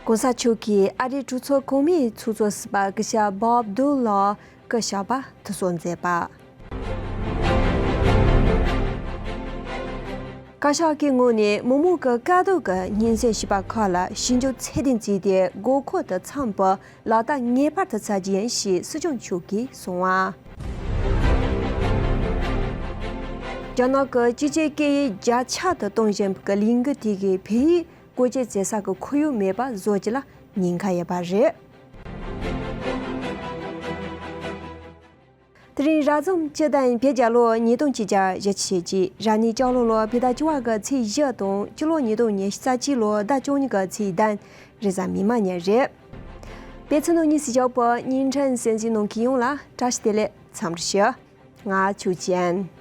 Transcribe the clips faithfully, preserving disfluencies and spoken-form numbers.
༸གོང་ས་མཆོག་གིས་ཨ་རིའི་གྲོས་ཚོགས་གོང་མའི་ཚོགས་གཙོ་ཟུར་པ་སྐུ་ཞབས་བྷོབ་དུ་ལོར་སྐུ་ཞབས་པ་ཐུགས་གསོ་མཛད་པ། བཀའ་ཤག་གི་ངོས་ནས་མི་མང་གི་དཀའ་སྡུག་གི་སྙན་སེང་ཞུས་པ་ཁག་ལ་ཞིབ་འཇུག་ཚད་ལྡན་བྱས་ཏེ་དགོས་མཁོ་དང་འཚམས་པའི་ལག་བསྟར་ངེས་པར་དུ་བྱ་རྒྱུ་ཡིན་ཞེས་སྲིད་སྐྱོང་མཆོག་གིས་གསུངས་པ། རྒྱ་ནག་གི་སྤྱི་སྤྱོད་སྐད་ཡིག་བརྒྱ་ཆ་དུ་གཏོང་བཞིན་པའི་ལས་འགུལ་དེ་གིས་བོད་ཡིག་བཀོལ་སྤྱོད་བྱེད་ས་གི་ཁོར་ཡུག་མེད་པ་བཟོ་རྒྱུ་ལ་ཉེན་ཁ་ཡོད་པ་རེད། དེ་རིང་རབ་བྱུང་སྤྱི་ཟླ་བརྒྱད་པའི་ལོ་ཉིས་སྟོང་ཉི་ཤུ་རྩ་གཅིག་རབ་གནས་སྤྱི་ལོ་ལོ་བོད་ཟླ་བཅུ་པ་གི་ཚེས་བཞི་དང་སྤྱི་ལོ་ཉིས་སྟོང་ཉི་ཤུ་རྩ་གཅིག་ལོ་ཟླ་བཅུ་གཉིས་པའི་ཚེས་བདུན་རེས་གཟའ་མིག་དམར་ཉིན་རེད། པེ་ཚི་ནང་གཉིས་སུ་བཞག་པའི་བརྙན་འཕྲིན་གསན་གཟིགས་གནང་མཁན་ཡོངས་ལ་བཀྲ་ཤིས་བདེ་ལེགས་འཚམས་འདྲི་ཞུ། ང་ཆོས་ཅན།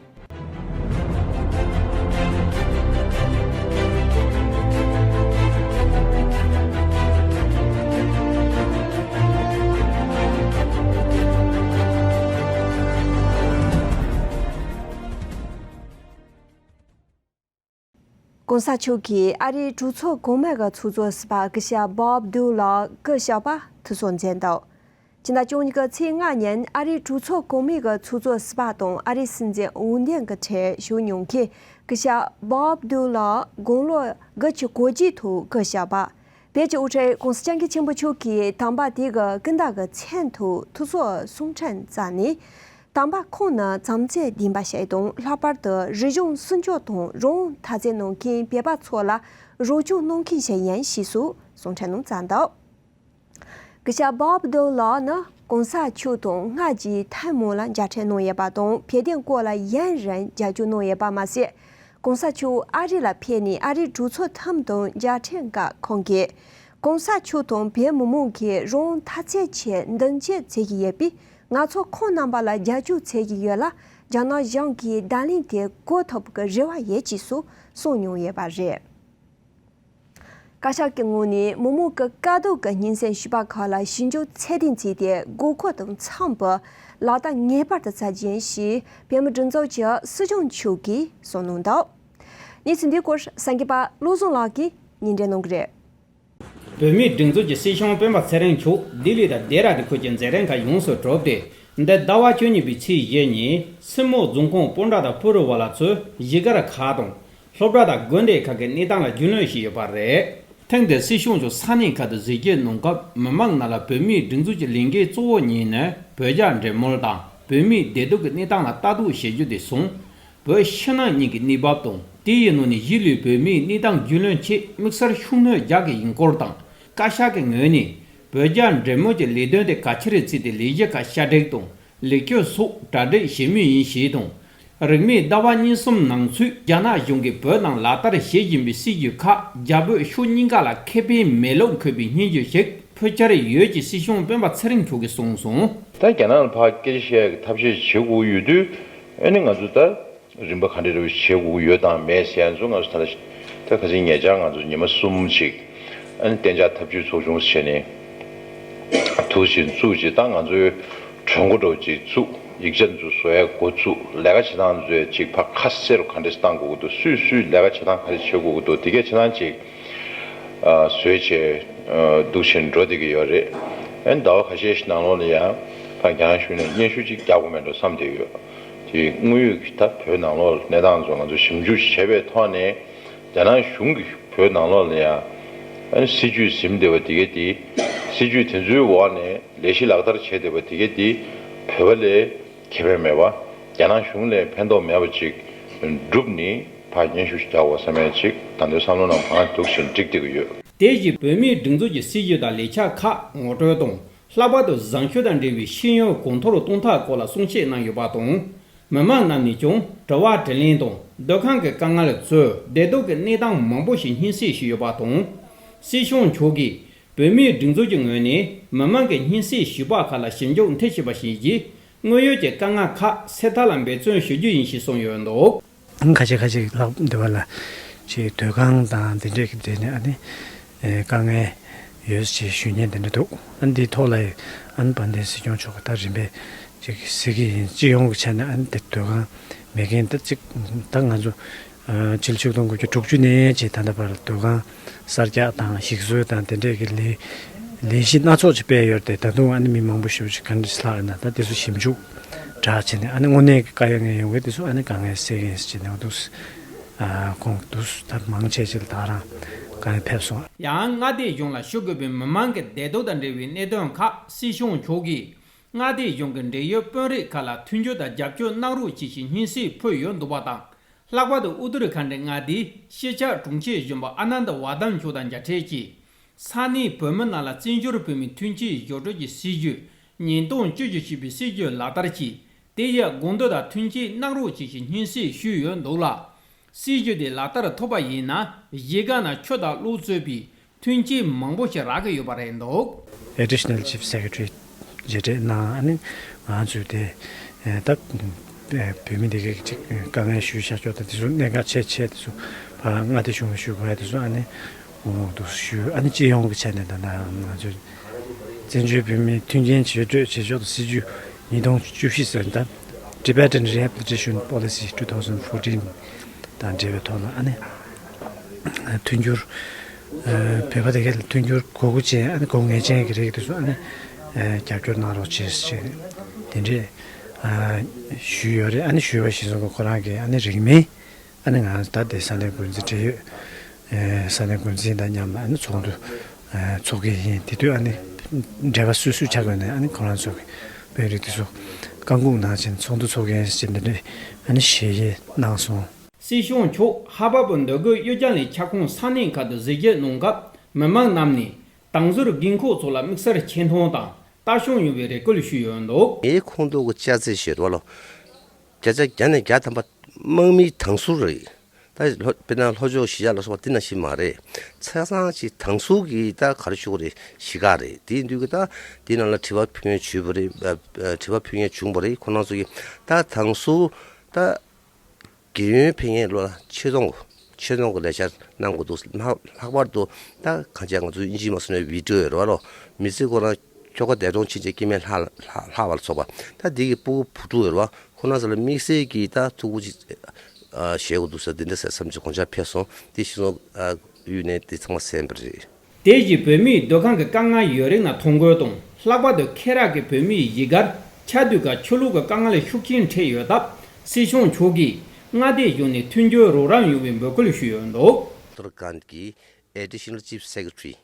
༸གོང་ས་མཆོག་གིས་ཨ་རིའི་གྲོས་ཚོགས་གོང་མའི་ཚོགས་གཙོ་ཟུར་པ་སྐུ་ཞབས་བྷོབ་དུ་ལོར་སྐུ་ཞབས་པ་ཐུགས་གསོ་མཛད་འདུག་ཕྱི་ཟླ་བཅུ་གཉིས་པའི་ཚེས་ལྔ་ཉིན་ཨ་རིའི་གྲོས་ཚོགས་གོང་མའི་ཚོགས་གཙོ་ཟུར་པ་དང་ཨ་རིའི་སྲིད་འཛིན་འོས་འདེམས་ཀྱི་གྲས་ཞུགས་མྱོང་མཁན་སྐུ་ཞབས་བྷོབ་དུ་ལོར་དགུང་ལོ་དགུ་བཅུ་གོ་གཅིག་ཐོག་སྐུ་ཞབས་པ། བོད་ཀྱི་དབུ་ཁྲིད་༸གོང་ས་༸སྐྱབས་མགོན་ཆེན་པོ་མཆོག་གིས་དམ་པ་དེ་གི་སྐུ་ཟླ་གི་མཚན་ཐོག་ཐུགས་གསོ་གསུང་འཕྲིན་བསྩལ་ནས། དམ་པ་ཁོང་ནི་བྱམས་བརྩེ་ལྡན་པ་ཞིག་དང་། ལྷག་པར་དུ་རིག་གཞུང་སྲུང་སྐྱོབ་དང་རང་དབང་འཐབ་རྩོད་གནང་མཁན་བོད་པ་ཚོ་ལ་རོགས་སྐྱོར་གནང་མཁན་ཞིག་ཡིན་ཞེས་སོགས་གསུང་འཕྲིན་ནང་བསྩལ་འདུག་སྐུ་ཞབས་བྷོབ་དུ་ལོར་ནི་༸གོང་ས་མཆོག་དང་སྔ་རྗེས་ཐེངས་མང་ལ་མཇལ་འཕྲད་གནང་ཡོད་པ་དང་། བོད་དོན་སྐོར་ལ་ཡུན་རིང་རྒྱབ་སྐྱོར་གནང་ཡོད་པ་མ་ཟད། ༸གོང་ས་མཆོག་ཨ་རི་ལ་ཕེབས་ནས་ཨ་རིའི་གྲོས་ཚོགས་ཐམ་དང་མཇལ་འཕྲད་སྐབས་ཁོང་གིས། ༸གོང་ས་མཆོག་དང་བོད་མི་མང་གིས་རང་དབང་འཐབ་རྩོད་ཆེད་མདུན་སྐྱོད་མཛད་ཀྱི་ཡོད་པས། ང་ཚོ་ཁོང་རྣམ་པ་ལ་རྒྱབ་སྐྱོར་བྱེད་ཀྱི་ཡོད་ལ། རྒྱ་ནག་གཞུང་གིས་བརྡ་ལན་དེ་གོ་ཐུབ་པའི་རེ་བ་ཡོད་ཅེས་སོགས་གསུངས་མྱོང་ཡོད་པ་རེད། བཀའ་ཤག་གི་ངོས་ནས་མི་མང་གི་དཀའ་སྡུག་གི་སྙན་སེང་ཞུས་པ་ཁག་ལ་ཞིབ་འཇུག་ཚད་ལྡན་བྱས་ཏེ་དགོས་མཁོ་དང་འཚམས་པའི་ལག་བསྟར་ངེས་པར་དུ་བྱ་རྒྱུ་ཡིན་ཞེས་བོད་མིའི་སྒྲིག་འཛུགས་ཀྱི་སྲིད་སྐྱོང་མཆོག་གིས་གསུངས་གནང་འདུག་གནས་ཚུལ་འདིའི་སྐོར་གསར་འགོད་པ་བློ་བཟང་ལགས་ཀྱིས་སྙན་སྒྲོན་གནང་གི་རེད། བོད་མིའི་སྒྲིག་འཛུགས་ཀྱི་སྲིད་སྐྱོང་སྤེན་པ་ཚེ་རིང་མཆོག་ལྡི་ལི་དང་ལྡེ་ར་ལྡུན་ཁུལ་གྱི་མཛད་རིམ་ཁག་ཡོངས་སུ་གྲུབ་སྟེ། འདི་ཟླ་བ་བཅུ་གཉིས་པའི་ཚེས་བཞི་ཉིན་སྲིན་མོ་རྫོང་ཁོངས་སྤོན་ཊ་དང་པུ་རུ་བ་ལ་ཚོའི་གཞིས་སྒར་ཁག་དང་། སློབ་གྲྭ་དང་དགོན་སྡེ་ཁག་གི་གནས་སྟངས་ལ་རྒྱུས་ལོན་ཞུས་ཡོད་པ་རེད། ཐེངས་འདིར་སྲིད་སྐྱོང་མཆོག་ས་གནས་ཁག་ཏུ་གཟིགས་སྐྱོད་གནང་སྐབས། མི་མང་རྣམས་ལ་བོད་མིའི་སྒྲིག་འཛུགས་ཀྱི་ལས་འགན་གཙོ་བོ་གཉིས་ནི་བོད་རྒྱ་འབྲེལ་མོལ་དང་། བོད་མིའི་བདེ་སྡུག་གི་གནས་སྟངས་ལ་ལྟ་རྟོག་བྱེད་རྒྱུ་དེ་སོང་། བོད་ཕྱི་ནང་གཉིས་ཀྱི་གནས་བབ་དང་། དེ་ཡི་ནང་ནས་གཞིས་ལུས་བོད་མིའི་གནས་སྟངས་རྒྱུས་ལོན་ཆེད་དམིགས་བསལ་ཤུགས་སྣོན་རྒྱག་གི་ཡིན་སྐོར་དང་། བཀའ་ཤག་གི་ངོས་ནས་བོད་རྒྱ་འབྲེལ་མོལ་གྱི་ལས་དོན་དེ་གལ་ཆེར་བརྩིས་ཏེ། ལས་གཞི་ཁག་ཤ་སྒྲིག་དང་། ལེགས་བཅོས་སོགས་གྲ་སྒྲིག་བྱེད་མུས་ཡིན་ཞེས་དང་། རིང་མིན་ཟླ་བ་གཉིས་གསུམ་ནང་ཚུད་རྒྱ་ནག་གཞུང་གིས་བོད་ནང་ལག་བསྟར་བྱེད་བཞིན་པའི་སྲིད་བྱུས་ཁག་རྒྱ་བོད་ཕྱོགས་གཉིས་ཀ་ལ་ཁེ་ཕན་མེད་ལུགས་འཁོད་པའི་སྙན་ཞུ་ཞིག་ཕུལ་འཆར་ཡོད་ཅེས་སྲིད་སྐྱོང་སྤེན་པ་ཚེ་རིང་མཆོག་གིས་གསུངས་སོང་། ད་རྒྱ་ནག་ལ་ཕར་སྐད་ཆ་བཤད་ཡག་གི་ཐབས་ཤེས་བྱེད་དགོས་ཀྱི་ཡོད་དུས། ཨ་ནི་ང་ཚོ་ད་རིམ་པ་ག་འདྲ་རེ་བྱེད་དགོས་ཀྱི་ཡོད་དང་མེད་ཟེར་ཡ་ཚོ་ང་ཚོ་ད་ལྟ་ད་ཁ་སང་ཉེ་ཆར་ང་ཚོ་ཉི་མ་གསུམ་ཅིག་ཨ་ནི་གཏན་འཇགས་ཐབས་ཇུས་ཚོགས་ཆུང་བྱས་ནས་ཐུགས་བཞེས་བཙུགས་ཅིག་ད་ང་ཚོའི་གྲོས་འགོ་འདྲ་བོ་ཅིག་བཙུགས། ཡིག་ཆ་འདི་ཚོ་བཟོ་ཡ་འགོ་བཙུགས། ལས་ཀ་བྱེད་སྟངས་འདི་ཚོ་ཅིག་ཕར་ཁ་གསལ་རུ་ག་འདྲས་བཏང་དགོས་ཀྱི་འདུག་སུས་སུས་ལས་ཀ་བྱེད་སྟངས་ག་རེ་བྱེད་དགོས་ཀྱི་འདུག་དེ་གས་བྱེད་སྟངས་ཅིག་ཨ་བཟོས་བྱས་ཨ་འདུག་བྱས་འགྲོ་བསྡད་ཀྱི་ཡོད་རེད། ཨ་ནི་ཟླ་བ་ཁ་ཤས་ཤིག་ནང་ལོགས་ལ་ཡང་ཕར་རྒྱ་ནག་གཞུང་ནས་སྙན་ཞུ་ཅིག་རྒྱག་དགོས་མེད་འགྲོ་བསམ་བསྡད་ཡོད། དེ་དངོས་ཡོད་ཀྱི་ད་བོད་ནང་ལོགས་གནས་སྟངས་ཚོ་ང་ཚོ་ཞིབ་འཇུག་བྱས་པའི་ཐོག་ནས། རྒྱ་ནག་གཞུང་གིས་བོད་ནང་ལོགས་ལ་ཡང་ཨ་ནི་སྲིད་ཇུས་ཟིན་བསྡད་པ་དེ་གས་དེ། སྲིད་ཇུས་དེ་ཚོའི་འོག་ནས་ལས་གཞི་ལག་བསྟར་བྱས་བསྡད་པ་དེ་གས་དེ་བོད་པ་ལ་ཁེ་ཕན་མེད་པ། རྒྱ་ནག་གཞུང་ལ་ཕན་ཐོགས་མེད་པ་ཅིག་བསྒྲུབས་ནས་ཕར་སྙན་ཞུ་ཞིག་རྒྱག་དགོས་བསམ་ཡས་ཅིག་ད་དུང་བསམ་བློ་ནང་གང་འདུག་བཞིན་འགྲིག་བསྡད་ཀྱི་ཡོད། དེ་བཞིན་བོད་མིའི་སྒྲིག་འཛུགས་ཀྱི་སྲིད་བྱུས་དང་ལས་འཆར་ཁག་ངོ་སྤྲོད་དང་། ལྷག་པར་དུ་བཟང་སྤྱོད་དང་འབྲེལ་བའི་ཤེས་ཡོན་གོང་མཐོར་གཏོང་ཐབས་སྐོར་ལ་གསུང་བཤད་གནང་ཡོད་པ་དང་། མི་མང་རྣམས་ནས་ཀྱང་དྲི་བ་དྲིས་ལན་དང་། སྡོད་ཁང་གི་དཀའ་ངལ་གཙོས་བདེ་སྡུག་གི་གནས་སྟངས་མང་པོ་ཞིག་སྙན་སེང་ཞུས་ཡོད་པ་དང་། སྲིད་སྐྱོང་མཆོག་གིས་བོད་མིའི་སྒྲིག་འཛུགས་ཀྱི་ངོས་ནས་མི་མང་གི་སྙན་སེང་ཞུས་པ་ཁག་ལ་ཞིབ་འཇུག་མཐིལ་ཕྱིན་པ་ཞིག་གིས། དངོས་ཡོད་ཀྱི་དཀའ་ངལ་ཁག་སེལ་ཐབས་ལ་འབད་བརྩོན་ཞུ་རྒྱུ་ཡིན་ཞེས་གསུངས་ཡོད་འདུག་ཁ་ཤས་ཁ་ཤས་ལབ་འདི་བ་ལ་ཅིག་སྡོད་ཁང་དང་འདི་འདྲས་ཀྱི་འདི་ནས་ཨ་ནི་དཀའ་ངལ་ཡོད་ཅེས་ཞུ་མཁན་འདི་འདྲ་འདུག་ཨ་འདིའི་ཐོག་ལ་ཨ་ནི་དཔལ་ལྡན་སྲིད་སྐྱོང་མཆོག་གིས་ད་རིམ་པས་ཅིག་གཟིགས་ཀྱི་ཡིན། སྤྱི་ཡོངས་ཀྱི་ཆ་ནས་ཨ་ནི་དེ་སྡོད་ཁང་མེད་མཁན་ད་ཅིག་ད་ང་ཚོ་ ཕྱི་ལོ་ཆིག་སྟོང་དགུ་བརྒྱ་དྲུག་ཅུ་ནས་བྱས་ད་ལྟ་བར་སྡོད་ཁང་གསར་རྒྱག་དང་ཞིག་གསོ་དང་དེ་འདྲས་ཀྱི་ལས་ལས་གཞི་སྣ་ཚོགས་ཅིག་སྤེལ་ཡོད་དེ། ད་དུང་ཨ་ནི་མི་མང་པོ་ཞེ་པོ་ཅིག་ག་འདྲས་ལྷག་ཡོད་ན་ད་དེ་ཚོ་ཞིབ་འཇུག་འདྲ་བྱས་ནས། ཨ་ནི་དངོས་གནས་ཀྱི་དཀའ་ངལ་ཡོང་གི་དེ་ཚོ་ཨ་ནི་དཀའ་ངལ་སེལ་མཁན་ཞིག་བྱས་ནས་འདུག་ཁོང་འདུག་ད་མང་ཆེ་ཅིག་ད་རང་དཀའ་ངལ་ཕེབས་སོང་། ཡང་མངའ་སྡེ་གཞུང་ལ་ཞུ་དགོས་པའི་མི་མང་གི་བདེ་སྡུག་དང་འབྲེལ་བའི་གནད་དོན་ཁག་སྲིད་གཞུང་མཆོག་གིས་མངའ་སྡེ་གཞུང་གི་འབྲེལ་ཡོད་དཔོན་རིགས་ཁག་ལ་མཐུན་འགྱུར་དང་རྒྱབ་སྐྱོར་གནང་རོགས་ཅེས་ཀྱི་སྙན་སེང་ཕུལ་ཡོད་འདུག་པ་དང་། ལྷག་པར་དུ་ཨུ་ཏར་ཁན་ཌི་མངའ་སྡེའི་གཞིས་ཆགས་དྲུང་ཆེ་གཞོན་པ་ཨ་ནན་ད་ཝར་དན་མཆོག་དང་མཇལ་འཕྲད་ཀྱིས། ས་གནས་བོད་མི་རྣམས་ལ་བཙན་བྱོལ་བོད་མིའི་མཐུན་རྐྱེན་བཟོ་སྐྲུན་གྱི་སྲིད་བྱུས་ཉིས་སྟོང་བཅུ་བཞི་ཞེས་པའི་སྲིད་བྱུས་ལག་བསྟར་གྱིས་དེ་ཡི་དགོངས་དོན་དང་མཐུན་རྐྱེན་གནང་རོགས་ཅེས་ཀྱི་སྙན་སེང་ཞུས་ཡོད་འདུག་ལ། སྲིད་བྱུས་དེ་ལག་བསྟར་ཐུབ་པ་ཡིན་ན་གཞིས་ཀ་ནང་ཆུ་དང་གློག་གཙོས་པའི་མཐུན་རྐྱེན་མང་པོ་ཞིག་རག་གི་ཡོད་པ་རེད་འདུག། Additional Chief Secretary མཇལ་འཕྲད་གནང་། ཨ་ནི་ང་ཚོས་དེ་ད་བོད་མི་དེ་གའི་ཅིག་དཀའ་ངལ་ཞུས་བཞག་ཆོག་དང་དེ་ཚོ་གནད་འགག་ཆེ་ཆེ་དེ་ཚོ་ཕར་མངའ་སྡེ་གཞུང་ལ་ཞུ་དགོས་ཡ་དེ་ཚོ་ཨ་ནི་འོ་འདུག་ཞུ། ཨ་ནི་སྤྱི་ཡོངས་ཀྱི་ཆ་ནས་ད་ང་ཚོས་བཙན་བྱོལ་བོད་མིའི་མཐུན་རྐྱེན་བྱེད་སྤྲོད་བྱེད་ཕྱོགས་དང་སྲིད་བྱུས་ཉིས་སྟོང་བཅུ་བཞི་ཟེར་ད་Tibetan Rehabilitation Policy two thousand fourteen དང་འབྲེལ་བའི་ཐོག་ལ་ཨ་ནི་མཐུན་འགྱུར། བོད་པ་དེ་གའི་མཐུན་འགྱུར་དགོས་མཁོ་ཅན་ཨ་ནི་དགོས་ངེས་ཅན་གྱི་རིགས་དེ་ཚོ་ཨ་ནི་རྒྱབ་སྐྱོར་གནང་རོགས་བྱེད་ཅེས་དེ་འདྲས་ཞུས་ཡོད་རེད། ཨ་ནི་ཞུས་པ་གཞིར་བཟུང་གི་ཁོ་རང་གིས་ཨ་ནི་རིང་མིན་ཨ་ནི་ང་ད་ལྟའི་ས་གནས་འགོ་འཛིན་འབྲེལ་ཡོད་ས་གནས་འགོ་འཛིན་དང་མཉམ་ལ་ཨ་ནི་ཚོགས་འདུ་ཚོགས་ཀྱི་ཡིན། དེ་དུས་ཨ་ནི་འབྲེལ་བ་སུ་སུ་ཆགས་དགོས་ནས་ཨ་ནི་ཁོ་རང་ཚོ་གི་དཔོན་རིགས་དེ་ཚོ་བཀའ་འགུག་གནང་བྱས་ཚོགས་འདུ་ཚོགས་མཁན་ཞིག་འདི་འདྲས་ཨ་ནི་ཞལ་བཞེས་གནང་སོང་། སྲིད་སྐྱོང་མཆོག་ཧ་བ་པོ་འདོད་རྒུ་གཡུ་ལྗོངས་ལི་ཁྱབ་ཁོངས་ས་གནས་ཁག་ཏུ་གཟིགས་ཞིབ་གནང་སྐབས་མི་མང་རྣམས་ནས་དང་ཟུར་དགོས་མཁོ་ཚོ་ལ་དམིགས་བསལ་ཆེ་མཐོང་དང་ལྟ་སྐྱོང་ཡོང་བའི་རེ་སྐུལ་ཞུས་ཡོད་འདུག། ངའི་ཁོངས་གཏོགས་ཀྱི་ཅ་ཚེ་ཞེས་རོ་ལོ། བརྒྱ་ཆ་བརྒྱ་ནས་བརྒྱ་ཐམ་པ་དམག་མིའི་དང་ཟུར་རེད། ད་ལྷོ་དཔེར་ན་ལྷོ་ཕྱོགས་གཞིས་ཆགས་ལ་སོགས་པ་དེ་ནང་བཞིན་མ་རེད། ཆ་ཚང་ཅིག་དང་ཟུར་གྱི་ད་ག་རེ་ཞུ་དགོས་རེད། གཞིས་ཀ་རེད། དེ་ཡིན་དུས་ཀྱི་ད་དེ་ནང་ལ་དྲི་བ་ཕུལ་མཁན་བྱུང་བ་རེད། ཨ་ཨ་དྲི་བ་ཕུལ་མཁན་བྱུང་བ་རེད། ཁོ་རང་ཚོ་གིས་ད་དང་ཟུར་ད་རྒས་ཡོལ་ཕེབས་མཁན་ལོ་ལ་ཆེད་གཏོང་ཆེད་གཏོང་གི་ལས་འཆར་གནང་དགོས་འདུག། ལྷག་ལྷག་པར་དུ་ད་གང་བྱས་ང་ཚོའི་དབྱིན་ཇིའི་མ་སོང་ནས་བི་ཌི་ཡོ་ཡོད་རེད་བ་ལོ། མི་ཚེ་ཁོ་རང་ཁྱོ་ག་འདས་གྲོངས་ཕྱིན་རྗེས་སྐྱེ་དམན་ལྷག་ལྷག་ལྷག་པ་ལ་སོགས་པ་ད་འདི་གི་སྤུ་གུ་བུ་ཕྲུག་ཡོད་རེད་བ། ཁོ་རང་ཚོ་ལ་དམིགས་བསལ་གྱིས་ད་ཐུགས་ཁུར་ཅིག་ཨ་བཞེས་དགོས་འདུག་ཟེར་འདི་འདྲ་ཟེར་བསམ་ཚུལ་དགོངས་འཆར་ཕེབས་སོང་། དེ་གཞིར་བཟུང་ཨ་གཡུས་ནས་དེ་ཚང་མ་གསན་པ་རེད། དེ་བཞིན་བོད་མིའི་སྡོད་ཁང་གི་དཀའ་ངལ་ཡོད་རིགས་ནང་ཐོ་འགོད་དང་ལྷག་པར་དུ་ཁེ་རག་གི་བོད་མིའི་གཞིས་ཀར་ཆར་དུས་ཀ་ཆུ་ལོག་གི་དཀའ་ངལ་ཤུགས་ཆེན་འཕྲད་ཡོད་སྟབས་སྲིད་སྐྱོང་མཆོག་གིས་མངའ་སྡེ་གཞུང་ནས་མཐུན་འགྱུར་རོགས་རམ་ཡོང་བའི་འབོད་སྐུལ་ཞུས་ཡོད་འདུག། ཐུར་ཁན་གྱི་Additional Chief Secretary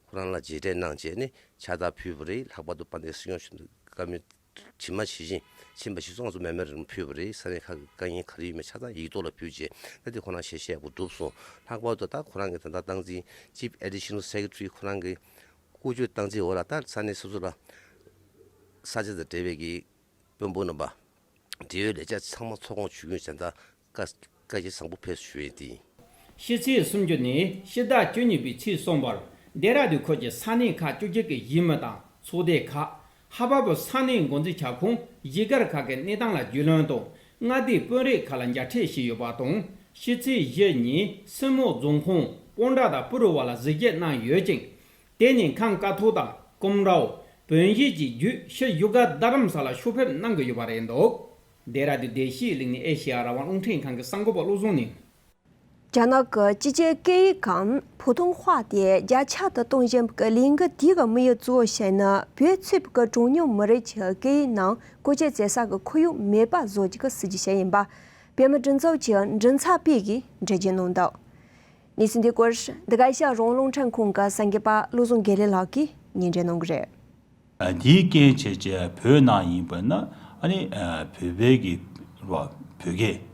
ཁོ་རང་ལ་མཇལ་འཕྲད་གནང་རྗེས་ནས་ཕྱག་རྟགས་ཕུལ་བ་རེད། ལྷག་པར་དུ་དཔལ་ལྡན་སྲིད་སྐྱོང་མཆོག་ནས་བཀའ་མོལ་ཇི་མ་ཇི་བཞིན་ཕྱིན་པ་ཞིག་སོང་ང་ཚོ་མེ་མོ་རེལ་ཕུལ་བ་རེད། ས་གནས་ཁག་གི་དཀའ་ངལ་ག་རེ་ཡོད་མེད་ཆ་ཚང་ཡིག་ཐོག་ལ་ཕུལ་རྗེས་ད་དེ་ཁོ་རང་ཞལ་བཞེས་ཡག་པོ་གྲུབ་སོང་། ལྷག་པར་དུ་ད་ཁོ་རང་གི་ད་ལྟ་སྟངས་འཛིན་Chief Additional Secretary ཁོ་རང་གི་སྐུ་ཚབ་སྟངས་འཛིན་འོག་ལ་ད་ས་གནས་སོ་སོ་ལ་ས་ཆ་དང་འབྲེལ་བའི་གི་དཔོན་པོ་རྣམ་པ་འབྲེལ་ཡོད་ལས་བྱ་ཚང་མ་ཚོགས་ཁོངས་ཇུས་འགོད་བྱས་ད་བཀའ་བཀའ་རྒྱ་བཟང་པོ་ཕེབས་ཞུ་ཡས་དེ་ཡིན། ཕྱི་ཚེས་སུམ་ཅུ་ནས་ཕྱི་ཟླ་བཅུ་གཉིས་པའི་ཚེས་གསུམ་བར་ལྡེ་ར་ལྡུན་ཁུལ་གྱི་ས་གནས་ཁག་བཅུ་གཅིག་གི་གཞིས་མི་དང་ཚོགས་སྡེ་ཁག་ཧ་བ་པོ་ས་གནས་འགོ་འཛིན་ཁྱབ་ཁོངས་གཞིས་སྒར་ཁག་གི་གནས་སྟངས་ལ་རྒྱུས་ལོན་དང་མངའ་སྡེའི་དཔོན་རིགས་ཁག་ལ་མཇལ་འཕྲད་བྱས་ཡོད་པ་དང་། ཕྱི་ཚེས་བཞི་ཉིན་སྲིན་མོ་རྫོང་ཁོངས་སྤོན་ཊ་དང་སྤུ་རུ་བ་ལ་གཟིགས་ཞིབ་གནང་ཡོད་ཅིང་། དེ་ནས་ཁམས་ཀ་ཐོག་དང་ཀོམ་རའོ། བོན་གཞིས་ཀྱི་རྒྱུད་ཤི་བཞུགས་སྒར་རྡ་རམ་ས་ལ་ཕྱོགས་ཕེབས་གནང་གི་ཡོད་པ་རེད་འདུག། ལྡེ་ར་ལྡུན་བདེ་སྐྱིད་གླིང་ནས་ཨེ་ཤེ་ཡ་རང་དབང་རླུང་འཕྲིན་ཁང་གི་གསར་འགོད་པ་བློ་བཟང་ནས། རྒྱ་ནག་གི་སྤྱི་སྤྱོད་སྐད་ཡིག་གམ་ཕུ་ཐུང་ཧྭ་དེ་རྒྱ་ཁྱབ་ཏུ་གཏོང་བཞིན་པའི་ལས་འགུལ་དེའི་མིང་ཡིག་གཙོ་བོ་བྱས་ན་བོད་ཚུད་པའི་གྲངས་ཉུང་མི་རིགས་ཀྱི་སྐད་ཡིག་ནང་བཀོལ་སྤྱོད་བྱེད་ས་གི་ཁོར་ཡུག་མེད་པ་བཟོ་རྒྱུ་གི་སྲིད་ཇུས་ཤིག་ཡིན་པ། བོད་མིའི་སྒྲིག་འཛུགས་ཀྱི་མགྲིན་ཚབ་པས་ཀྱིས་འགྲེལ་བརྗོད་གནང་འདུག། གནས་ཚུལ་འདི་སྐོར་འདི་ག་ཨེ་ཤ་ཡ་རང་དབང་རླུང་འཕྲིན་ཁང་གི་གསར་འགོད་པ་བློ་བཟང་དགེ་ལེགས་ལགས་ཀྱིས་སྙན་སྒྲོན་གནང་གི་རེད། འདིའི་རྐྱེན་བྱས་རྗེས་བོད་ནང་ཡིན་པ་ན་ཨ་ནི་བོད་པའི་གི་བོད་སྐད་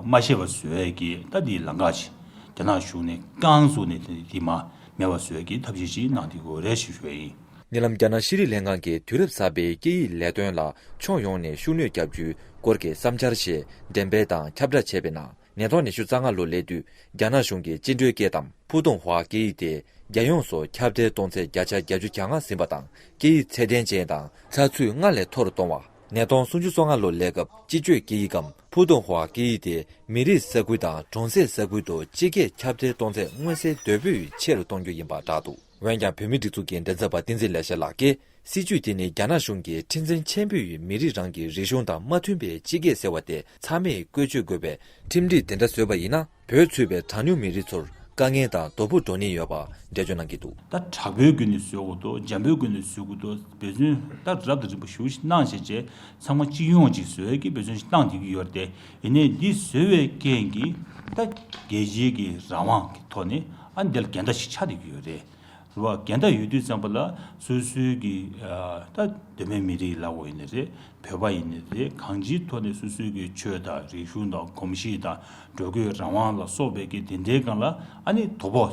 མ་ཤེས་པ་བཟོ་ཡས་ཀྱི་ད་འདིའི་ལམ་ཁ་ཅིག་རྒྱ་ནག་གཞུང་ནས་རྐང་བཙུགས་ནས་དེ་མ་མེད་པ་བཟོ་ཡས་ཀྱི་ཐབས་ཤེས་ཅིག་གནང་བསྡད་ཀྱི་ཡོད་རེད་ཞེས་ཞུ་ཡ་ཡིན། ཉེ་ལམ་རྒྱ་ནག་ཤེས་རིག་ལྷན་ཁང་གིས་དུས་རབས་གསར་པའི་སྐད་ཡིག་ལས་དོན་ལ་ཕྱོགས་ཡོངས་ནས་ཤུགས་སྣོན་བརྒྱབ་རྒྱུའི་སྐོར་གྱི་བསམ་འཆར་ཞིག་འགྲེམས་སྤེལ་དང་ཁྱབ་བསྒྲགས་བྱས་པའི་ནང་། ཉིས་སྟོང་ཉི་ཤུ་རྩ་ལྔ་ལོ་སླེབས་དུས་རྒྱ་ནག་གཞུང་གིས་བཅིངས་འགྲོལ་སྐད་དམ་ཕུ་ཏུང་ཧྭ་སྐད་ཡིག་དེ་རྒྱལ་ཡོངས་སུ་ཁྱབ་གདལ་གཏོང་ཚད་བརྒྱ་ཆ་བརྒྱད་ཅུ་གྱ་ལྔ་ཟིན་པ་དང་། སྐད་ཡིག་ཚད་ལྡན་ཅན་དང་ཚགས་ཚུད་སྔར་ལས་མཐོ་རུ་གཏོང་བ། ཉིས་སྟོང་སུམ་ཅུ་སོ་ལྔ་ལོ་སླེབས་སྐབས་སྤྱི་སྤྱོད་སྐད་ཡིག་གམ་ཕུ་ཏུང་ཧྭ་སྐད་ཡིག་དེ་མི་རིགས་ས་ཁུལ་དང་གྲོང་གསེབ་ས་ཁུལ་དུ་སྤྱི་སྐད་ཁྱབ་གདལ་གཏོང་ཚད་མངོན་གསལ་དོད་པོས་ཆེ་རུ་གཏོང་རྒྱུ་ཡིན་པ་བསྒྲགས་འདུག། འོན་ཀྱང་བོད་མིའི་སྒྲིག་འཛུགས་ཀྱི་མགྲིན་ཚབ་པ་བསྟན་འཛིན་ལེགས་བཤད་ལགས་ཀྱིས། སྲིད་ཇུས་དེ་ནི་རྒྱ་ནག་གཞུང་གིས་ཁྲིམས་འཛིན་ཆེན་པོས་མི་རིགས་རང་གི་རིག་གཞུང་དང་མ་མཐུན་པའི་སྤྱི་སྐད་ཟེར་བ་དེ་ཚང་མས་བཀོལ་སྤྱོད་དགོས་པའི་ཁྲིམས་སྒྲིག་དེ་འདྲ་བཟོས་པ་ཡིན་ན། བོད་ཚུད་པའི་གྲངས་ཉུང་མི་རིགས་ཚོར་དཀའ་ངལ་དང་དོ་ཕོག་འགྲོ་ནི་ཡོད་པ་འགྲེལ་བརྗོད་གནང་གི་འདུག། ད་དྲག་པོའི་སྒོ་ནས་བཟོ་དགོས་འདུག། འཇམ་པོའི་སྒོ་ནས་བཟོ་དགོས་འདུག། འབད་བརྩོན་ད་རབ་དང་རིམ་པ་ཞེ་པོ་ཞིག་གནང་བྱས་རྗེས་ཚང་མ་སྤྱི་ཡོངས་ཅིག་བཟོ་ཡས་ཀྱི་འབད་བརྩོན་ཞིག་གནང་བསྡད་ཀྱི་ཡོད་རེད་དེ། ཡིན་ནའི་འདི་བཟོ་བའི་རྐྱེན་གྱིས་ད་རྒྱལ་སྤྱིའི་གི་རང་དབང་གི་ཐོག་ནས་ཨ་འདི་ལ་འགལ་ཟླ་ཞིག་ཆགས་བསྡད་ཀྱི་ཡོད་རེད། རེད་བ། འགལ་ཟླ་ཡོད་དུས་ཙམ་པ་ལ་སོ་སོའི་གི་ཨ་ད་གདོད་མའི་མི་རིགས་ལབ་དགོས་ཡིན་ནའི་རེད། བོད་པ་ཡིན་ནའི་རེད། གང་ཅིའི་ཐོག་ནས་སོ་སོའི་གི་ཆོས་དང་རིག་གཞུང་དང་གོམས་གཤིས་དང་འགྲོ་སྐྱོད་རང་དབང་ལ་སོགས་པའི་གི་དེ་འདྲའི་སྒང་ལ་ཨ་ནི་དོ་ཕོག་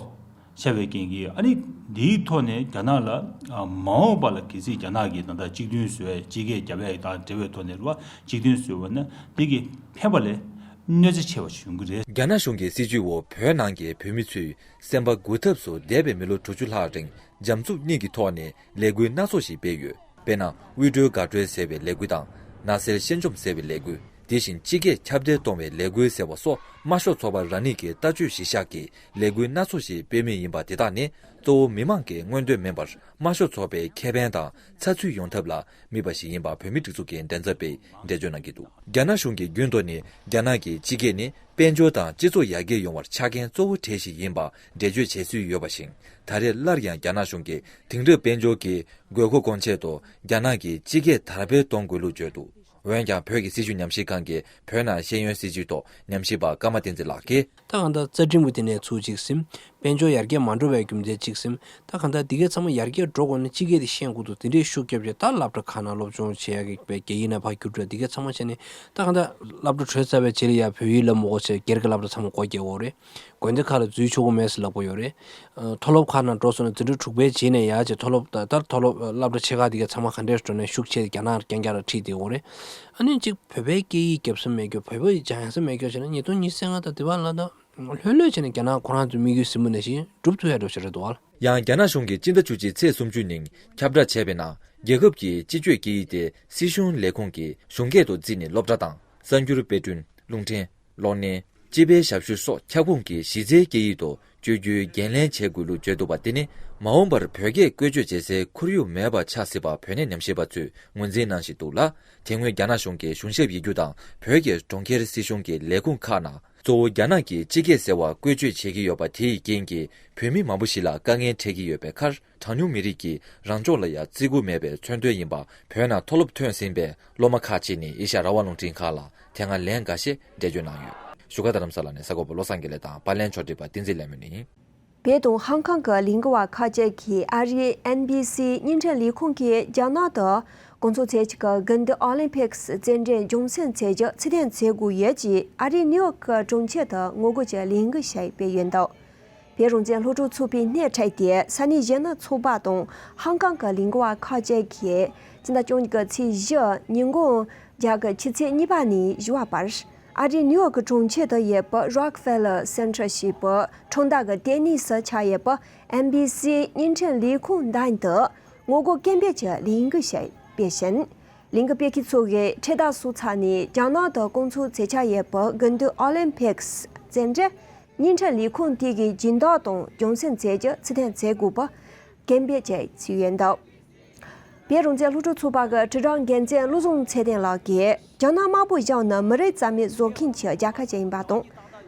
ཆགས་པའི་རྐྱེན་གྱིས། ཨ་ནི་འདིའི་ཐོག་ནས་རྒྱ་ནག་ལ་ཨ་མ་འོངས་པ་ལ་གལ་སྲིད་རྒྱ་ནག་གིས་ད་ལྟ་གཅིག་མཐུན་བཟོ་ཡས་སྤྱི་སྐད་རྒྱབ་ཡས་དང་འབྲེལ་བའི་ཐོག་ནས་རེད་བ། གཅིག་མཐུན་བཟོས་པ་ན་འདི་གི་ཕན་པ་ལས་གནོད་འཚེ་ཆེ་བ་ཞིག་ཡོང་གི་རེད། རྒྱ་ནག་གཞུང་གི་སྲིད་ཇུས་འོག་བོད་ནང་གི་བོད་མི་ཚོས་སེམས་པ་འགུག་ཐབས་སུ་འདས་པའི་མི་ལོ་དྲུག་ཅུ་ལྷག་རིང་འཇམ་རྩུབ་གཉིས་ཀྱི་ཐོག་ནས་ལས་འགུལ་སྣ་ཚོགས་ཤིག་སྤེལ་ཡོད། དཔེར་ན། དབུལ་སྒྲོལ་དགའ་སྤྲོའི་ཟེར་བའི་ལས་འགུལ་དང་། ནགས་ཚལ་ཤིང་ཆོམ་ཟེར་བའི་ལས་འགུལ། དེ་བཞིན་སྤྱི་སྐད་ཁྱབ་གདལ་གཏོང་བའི་ལས་འགུལ་ཟེར་བ་སོགས་དམར་ཤོག་ཚོགས་པ་རང་ཉིད་ཀྱི་ལྟ་སྤྱོད་གཞིར་བཞག་གིས་ལས་འགུལ་སྣ་ཚོགས་ཤིག་སྤེལ་མུས་ཡིན་པ་དེ་དག་ནི་གཙོ་བོ་མི་མང་གི་མངོན་འདོད་མིན་པར་དམར་ཤོག་ཚོགས་པའི་ཁེ་ཕན་དང་ཚགས་ཚུད་ཡོང་ཐབས་ལ་དམིགས་པ་ཞིག་ཡིན་པ་བོད་མིའི་སྒྲིག་འཛུགས་ཀྱི་མགྲིན་ཚབ་པས་འགྲེལ་བརྗོད་གནང་གི་འདུག། རྒྱ་ནག་གཞུང་གི་རྒྱུན་དུ་ནི་རྒྱ་ནག་གི་སྤྱི་སྐད་ནི་དཔལ་འབྱོར་དང་སྤྱི་ཚོགས་ཡར་རྒྱས་ཡོང་བར་ཆ་རྐྱེན་གཙོ་བོ་གྲས་ཤིག་ཡིན་པ་འགྲེལ་བརྗོད་བྱེད་སྲོལ་ཡོད་པ་བཞིན། ད་རེས་སླར་ཡང་རྒྱ་ནག་གཞུང་གིས་དེང་རབས་དཔལ་འབྱོར་གྱི་དགོས་མཁོ་སྐོང་ཆེད་དུ་རྒྱ་ནག་གི་སྤྱི་སྐད་དར་སྤེལ་གཏོང་དགོས་ལུགས་བརྗོད་འདུག། འོན་ཀྱང་། བོད་ཀྱི་སྲིད་བྱུས་ཉམས་ཞིབ་ཁང་གི་བོད་ནང་ཤེས་ཡོན་སྲིད་བྱུས་ཐོག་ཉམས་ཞིབ་པ་ཀརྨ་བསྟན་འཛིན་ལགས་ཀྱིས། ད་གང་ལྟར་རྩ་ཁྲིམས་ཀྱི་དེ་ནས་ཚུར་གཅིག་ཟིན། དཔལ་འབྱོར་ཡར་རྒྱས་མ་འགྲོ་བའི་རྒྱུ་མཚན་གཅིག་ཟིན། ད་གང་ལྟར་འདི་གའི་ཚང་མ་ཡར་རྒྱས་འགྲོ་དགོས་ན་སྤྱི་སྐད་དེ་ཤེས་དགོས་འདུག། དེ་འདྲའི་ཤུགས་རྒྱབ་བྱས་ད་སློབ་གྲྭ་ཁག་ནང་སློབ་སྦྱོང་བྱེད་ཡག་གི་རྒྱ་ཡིག་ནང་ཕར་བསྒྱུར་འགྲོ། འདི་གའི་ཚང་མ་བྱས་ནས་ད་གང་ལྟར་སློབ་གྲྭ་གྲོལ་ཚར་བའི་རྗེས་ལ་ཡ་བོད་ཡིག་སློབ་མ་དགོས་ཟེར་སྒེར་གྱི་སློབ་གྲྭ་ཚང་མ་སྒོ་རྒྱག་དགོས་རེད། དགོན་སྡེ་ཁག་ལ་འཛུལ་ཆོག་གི་མེད་ཟེར་ལབ་ཀྱི་ཡོད་རེད། ཨ། མཐོ་སློབ་ཁག་ནང་འགྲོ་སོང་ན་འཛིན་གྲྭ་དྲུག་པའི་རྗེས་ནས་ཡར་བྱས་མཐོ་སློབ་ད་ལྟར་མཐོ་སློབ་སློབ་གྲྭ་ཆེ་ཁག་འདི་ག་ཚང་མ་ག་འདྲས་འགྲོ་ནས་ཤུགས་ཆེ་རྒྱ་ནག་རྐྱང་རྐྱང་ལ་ཁྲིད་བསྡད་ཡོད་རེད། ཨ་ནི་གཅིག་བོད་པའི་སྐད་ཡིག་རྒྱབ་ས་མེད་རྒྱུ། བོད་པ་ཡིས་སྦྱང་ས་མེད་རྒྱུ་བྱས་ན་ཉིས་སྟོང་ཉི་ཤུ་རྩ་ལྔ་དང་དེ་བར་ལ་ད་ལྷོད་ལྷོད་བྱས་ནས་རྒྱ་ནག་ཁོ་རང་ཚོའི་དམིགས་ཡུལ་ཟིན་པོ་ནང་བཞིན་འགྲུབ་ཐུབ་ཡ་འགྲོ་ཞིག་རེད་འདུག་ཨ། ཡང་རྒྱ་ནག་གཞུང་གིས་སྤྱི་ཟླ་བཅུ་གཅིག་ཚེས་སུམ་ཅུ་ཉིན་ཁྱབ་བསྒྲགས་བྱས་པའི་ནང་། རྒྱལ་ཁབ་ཀྱི་སྤྱི་སྤྱོད་སྐད་ཡིག་དེ་སྲིད་གཞུང་ལས་ཁུངས་ཀྱིས་གཞུང་སྐད་དུ་བརྩིས་ནས་སློབ་གྲྭ་དང་། གསར་འགྱུར་དཔེ་སྐྲུན། རླུང་འཕྲིན། གློག་བརྙན། སྤྱི་པའི་ཞབས་ཞུ་སོགས་ཁྱབ་ཁོངས་ཀྱི་གཞི་རྩའི་སྐད་ཡིག་ཏུ་སྤྱོད་རྒྱུའི་འགན་ལེན་བྱེད་དགོས་ལུགས་བརྗོད་འདུག་པ། དེ་ནི་མ་འོངས་པར་བོད་སྐད་བཀོལ་སྤྱོད་བྱེད་སའི་ཁོར་ཡུག་མེད་པ་ཆགས་སྲིད་པ་བོད་གནས་ཉམས་ཞིབ་པ་ཚོས་ངོས་འཛིན་གནང་བཞིན་འདུག་ལ། དེ་སྔོན་རྒྱ་ནག་གཞུང་གིས་གཞུང་ཞབས་ཡིག་རྒྱུགས་དང་བོད་ཀྱི་གྲོང་ཁྱེར་སྲིད་གཞུང་གི་ལས་ཁུངས་ཁག་ནང་གཙོ་བོ་རྒྱ་ནག་གི་སྤྱི་སྐད་ཟེར་བ་བཀོལ་སྤྱོད་བྱེད་ཀྱི་ཡོད་པ་དེ་ཡི་རྐྱེན་གྱིས་བོད་མི་མང་པོ་ཞིག་ལ་དཀའ་ངལ་འཕྲད་ཀྱི་ཡོད་པའི་ཁར། གྲངས་ཉུང་མི་རིགས་ཀྱིས་རང་ཕྱོགས་ལ་ཡང་བརྩི་བཀུར་མེད་པའི་མཚོན་དོན་ཡིན་པ། བོད་ནང་མཐོ་སློབ་ཐོན་ཟིན་པའི་སློབ་མ་ཁག་ཅིག་ནས་ཨེ་ཤ་ཡ་རང་དབང་རླུང་འཕྲིན་ཁང་ལ་དེ་སྔ་ལན་འགའ་ཤས་འགྲེལ་བརྗོད་གནང་ཡོད། བཞུགས་སྒར་རྡ་རམ་ས་ལ་ནས་གསར་འགོད་པ་བློ་བཟང་དགེ་ལེགས་དང་པར་ལེན་ཕྱོགས་སྒྲིག་པ་བསྟན་འཛིན་ལྷ་མོ་ནས་ཡིན། བོད་དང་ཧང་ཀང་གི་ལས་འགུལ་བ་ཁག་ཅིག་གིས་ཨ་རིའི་ཨེན་བྷི་སི་བརྙན་འཕྲིན་ལས་ཁུངས་ཀྱིས་རྒྱ་ནག་ཏུ་གོང་ཚོད་ཚེས་གཅིག་གི་དགུན་དུས་ཨོ་ལིམ་ཕིག་སི་རྩེད་འགྲན་རྒྱུན་སྲིང་བྱེད་རྒྱུ་ཚུལ་ལྡན་བྱེད་དགོས་ཡོད་ཅེས་ཨ་རིའི་ནིའུ་ཡོག་གི་གྲོང་ཁྱེར་དུ་ངོ་རྒོལ་གྱི་ལས་འགུལ་ཞིག་སྤེལ་ཡོད་འདུག། བོད་རང་བཙན་སློབ་ཕྲུག་ཚོགས་པའི་སྣེ་ཁྲིད་དེ་ས་གནས་གཞོན་ནུ་ཚོགས་པ་དང་ཧང་ཀང་གི་ལས་འགུལ་བ་ཁག་ཅིག་གིས་སྤྱི་ཟླ་བཅུ་གཉིས་ཀྱི་ཚེས་བཞི་ཉིན་གུང་རྒྱ་གི་ཕྱི་ཚེས་གཉིས་པ་ནས་བཞི་པ་བར་ཨ་རིའི་ནིའུ་ཡོག་གི་གྲོང་ཁྱེར་དུ་ཡོད་པའི་རོག་ཕེ་ལར་སེན་ཊར་ཞེས་པའི་ཁྲོམ་བདག་གི་ལྟེ་གནས་སུ་ཆགས་ཡོད་པའི་ཨེན་བྷི་སི་བརྙན་འཕྲིན་ལས་ཁུངས་མདུན་དུ་ངོ་རྒོལ་སྐད་འབོད་ཀྱི་ལས་འགུལ་ཞིག་སྤེལ་ཞིང་། ལས་འགུལ་སྤེལ་མཁན་ཚོ་གིས་འཕྲེད་དར་སོགས་འཚོགས་ནས་རྒྱ་ནག་ཏུ་སྐོང་ཚོགས་བྱེད་འཆར་ཡོད་པའི་དགུན་དུས་ཨོ་ལིམ་ཕིག་སི་རྩེད་འགྲན་བརྙན་འཕྲིན་ལས་ཁུངས་དེ་གའི་སྦྱིན་བདག་དང་རྒྱུན་སྲིང་བྱེད་རྒྱུ་ཚུལ་ལྡན་བྱེད་དགོས་པའི་སྐད་འབོད་བྱས་ཡོད་འདུག། བོད་རང་བཙན་སློབ་ཕྲུག་ཚོགས་པ་གི་དྲིལ་བསྒྲགས་འགན་འཛིན་བློ་བཟང་ཚེ་བརྟན་ལགས་ཀྱིས་རྒྱ་ནག་དམར་པོ་གཞུང་ནི་མི་རིགས་རྩ་མེད་བཟོ་མཁན་གྱི་རྒྱལ་ཁབ་ཅིག་ཡིན་པ་དང་།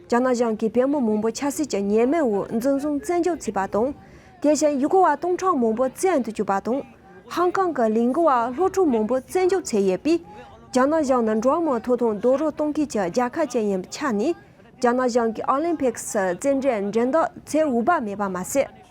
རྒྱ་ནག་གཞུང་གིས་བོད་མི་མང་པོ་ཆབ་སྲིད་ཀྱི་ཉེས་མེད་འོག་འཛིན་བཟུང་བཙོན་འཇུག་བྱས་པ་དང་། དེ་བཞིན་ཡུལ་སྐོར་བ་སྟོང་ཕྲག་མང་པོ་བཙོན་དུ་བཅུག་པ་དང་། ཧང་ཀང་གི་ལས་འགུལ་བ་སློབ་ཕྲུག་མང་པོ་བཙོན་འཇུག་བྱས་ཡོད་པས། རྒྱ་ནག་གཞུང་ནི་འགྲོ་བ་མིའི་ཐོབ་ཐང་རྡོག་རོལ་གཏོང་མཁན་གྱི་རྒྱལ་ཁབ་ཅིག་ཡིན་པའི་ཆ་ནས། རྒྱ་ནག་གཞུང་གིས་ཨོ་ལིམ་ཕིག་སི་རྩེད་འགྲན་འགྲན་བསྡུར་བྱེད་འོས་པ་མེད་པ་མ་ཟད།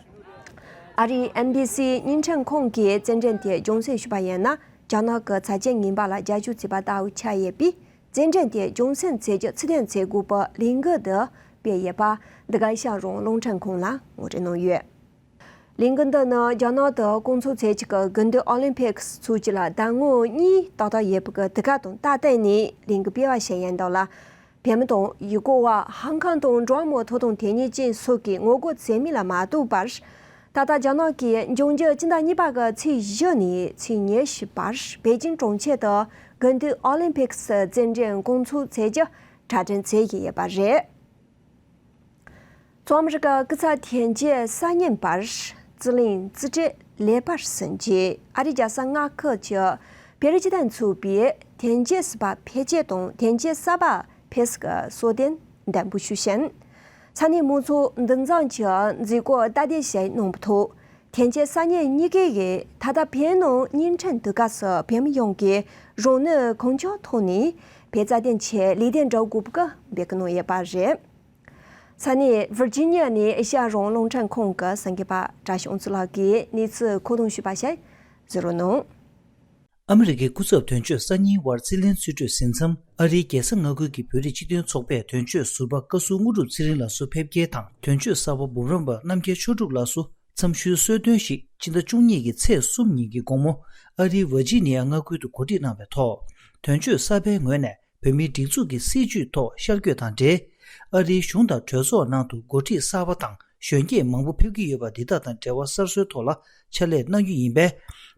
ཨ་རིའི་ཨེན་བྷི་སི་བརྙན་འཕྲིན་ཁང་གིས་རྩེད་འགྲན་དེ་རྒྱུན་སྲིང་ཞུས་པ་ཡིན་ན། རྒྱ་ནག་གི་ཚབས་ཆེན་ངན་པ་ལ་རྒྱབ་སྐྱོར་བྱས་པ་ལྟ་བུ་ཆགས་ཡོད་པས། རྩེད་འགྲན་དེ་རྒྱུན་སྲིང་བྱེད་རྒྱུ་ཚུལ་ལྡན་བྱེད་དགོས་པའི་ལས་འགུལ་འདི་སྤེལ་ཡོད་པ། འདི་ག་ཨེ་ཤ་ཡ་རང་དབང་རླུང་འཕྲིན་ཁང་ལ་ངོ་སྤྲོད་གནང་ཡོད། ལས་འགུལ་འདི་ནི་རྒྱ་ནག་ཏུ་སྐོང་ཚོགས་བྱེད་ཆེད་ཀྱི་དགུན་དུས་ཨོ་ལིམ་ཕིག་སི་ཚོགས་རྒྱུ་ལ་ཟླ་ངོ་གཉིས་ཏག་ཏག་ཡོད་པའི་དུས་སྐབས་དང་སྟབས་བསྟུན་ནས་ལས་འགུལ་སྤེལ་བ་ཞིག་ཡིན་འདུག་ལ། བོད་མི་དང་ཡུལ་སྐོར་བ། ཧང་ཀང་དང་འགྲོ་བ་མིའི་ཐོབ་ཐང་དོན་གཉེར་ཅན་སོགས་ཀྱིས་ངོ་རྒོལ་བྱེད་མིན་ལ་མ་ལྟོས་པར། ད་ལྟ་རྒྱ་ནག་གིས་འབྱུང་འགྱུར་སྤྱི་ཟླ་གཉིས་པ་གི་ཚེས་བཞི་ནས་ཚེས་ཉི་ཤུ་བར་པེ་ཅིང་གྲོང་ཁྱེར་དུ་དགུན་དུས་ཨོ་ལིམ་ཕིག་སི་རྩེད་འགྲན་སྐོང་ཚོགས་བྱེད་རྒྱུ་གྲ་སྒྲིག་བྱེད་ཀྱི་ཡོད་པ་རེད། མཚོ་ཨ་མི་རི་ཀ་སྐུ་ཚབ་དོན་གཅོད་གསར་རྙིང་པར་རྩིས་ལེན་རྩིས་སྤྲོད་ ལེགས་པར་ཟིན་རྗེས། ཨ་རིའི་རྒྱལ་ས་མངའ་ཁུལ་གྱི་བོད་རིགས་སྤྱི་མཐུན་ཚོགས་པས་ཐོན་སྐྱེད་གསར་པ་འཕེལ་རྒྱས་དང་ཐོན་སྐྱེད་གསར་པ་འཕེལ་སའི་གསོལ་སྟོན་འདེམས་བསྐོ་ཞུས་ཤིང་། ས་གནས་མང་ཚོགས་འདུ་འཛོམས་ཀྱི་མཛད་སྒོར་སྟབས་བདེ་བྱས་གནང་བའི་ཐོག་ཐོན་སྐྱེད་གསར་རྙིང་གཉིས་ཀའི་ད་ལྟ་བོད་ནང་བརྙན་འཕྲིན་དུས་སྐབས་སུ་བོད་མི་ཡོངས་ཀྱིས་རང་ནུས་གང་ལྕོགས་ཐོག་ནས་བོད་རྩ་དོན་ཆེད་ལས་དོན་སྒྲུབ་དགོས་པའི་འབོད་སྐུལ་གནང་ཡོད་པ་རེད། ས་གནས་ཝིར་ཇི་ནི་ཡ་ནས་ཨེ་ཤ་ཡ་རང་དབང་རླུང་འཕྲིན་ཁང་གི་གསར་འགོད་པ་བཀྲ་ཤིས་དབང་ཕྱུག་ལགས་ཀྱིས་གནས་ཚུལ་མཁོ་སྒྲུབ་ཞུས་པ་ཞིག་གཟིགས་རོགས་གནང་། ཨ་མི་རི་ཀའི་སྐུ་ཚབ་དོན་གཅོད་གསར་རྙིང་དབར་རྩིས་ལེན་རྩིས་སྤྲོད་ཟིན་མཚམས། ཨ་རིའི་རྒྱལ་ས་མངའ་ཁུལ་གྱི་བོད་རིགས་སྤྱི་མཐུན་ཚོགས་པས་དོན་གཅོད་ཟུར་པ་བཀའ་ཟུར་དངོས་གྲུབ་ཚེ་རིང་ལགས་སུ་ཕེབས་སྐྱེལ་དང་། དོན་གཅོད་གསར་པ་འབུམ་རམས་པ་རྣམ་རྒྱལ་ཆོས་གྲུབ་ལགས་སུ་འཚམས་ཞུའི་གསོལ་སྟོན་ཞིག་སྤྱི་ཟླ་བཅུ་གཉིས་ཀྱི་ཚེས་གསུམ་ཉིན་གྱི་དགོང་མོ། ཨ་རིའི་ཝར་ཇི་ནི་ཡ་མངའ་ཁུལ་དུ་གོ་སྒྲིག་གནང་བའི་ཐོག་དོན་གཅོད་གསར་པའི་ངོས་ནས། བོད་མིའི་སྒྲིག་འཛུགས་ཀྱི་སྲིད་བྱུས་ཐོག་ཤར་བསྐྱོད་དང་འབྲེལ། ཨ་རིའི་གཞུང་དང་གྲོས་ཚོགས་ནང་དུ་འགོ་ཁྲིད་གསར་པ་དང་གཞོན་སྐྱེས་མང་པོ་ཕེབས་ཀྱི་ཡོད་པ་འདི་དག་དང་འབྲེལ་བ་གསར་བཟོའི་ཐོག་ལ་ཕྱག་ལས་གནང་རྒྱུ་ཡིན་པས།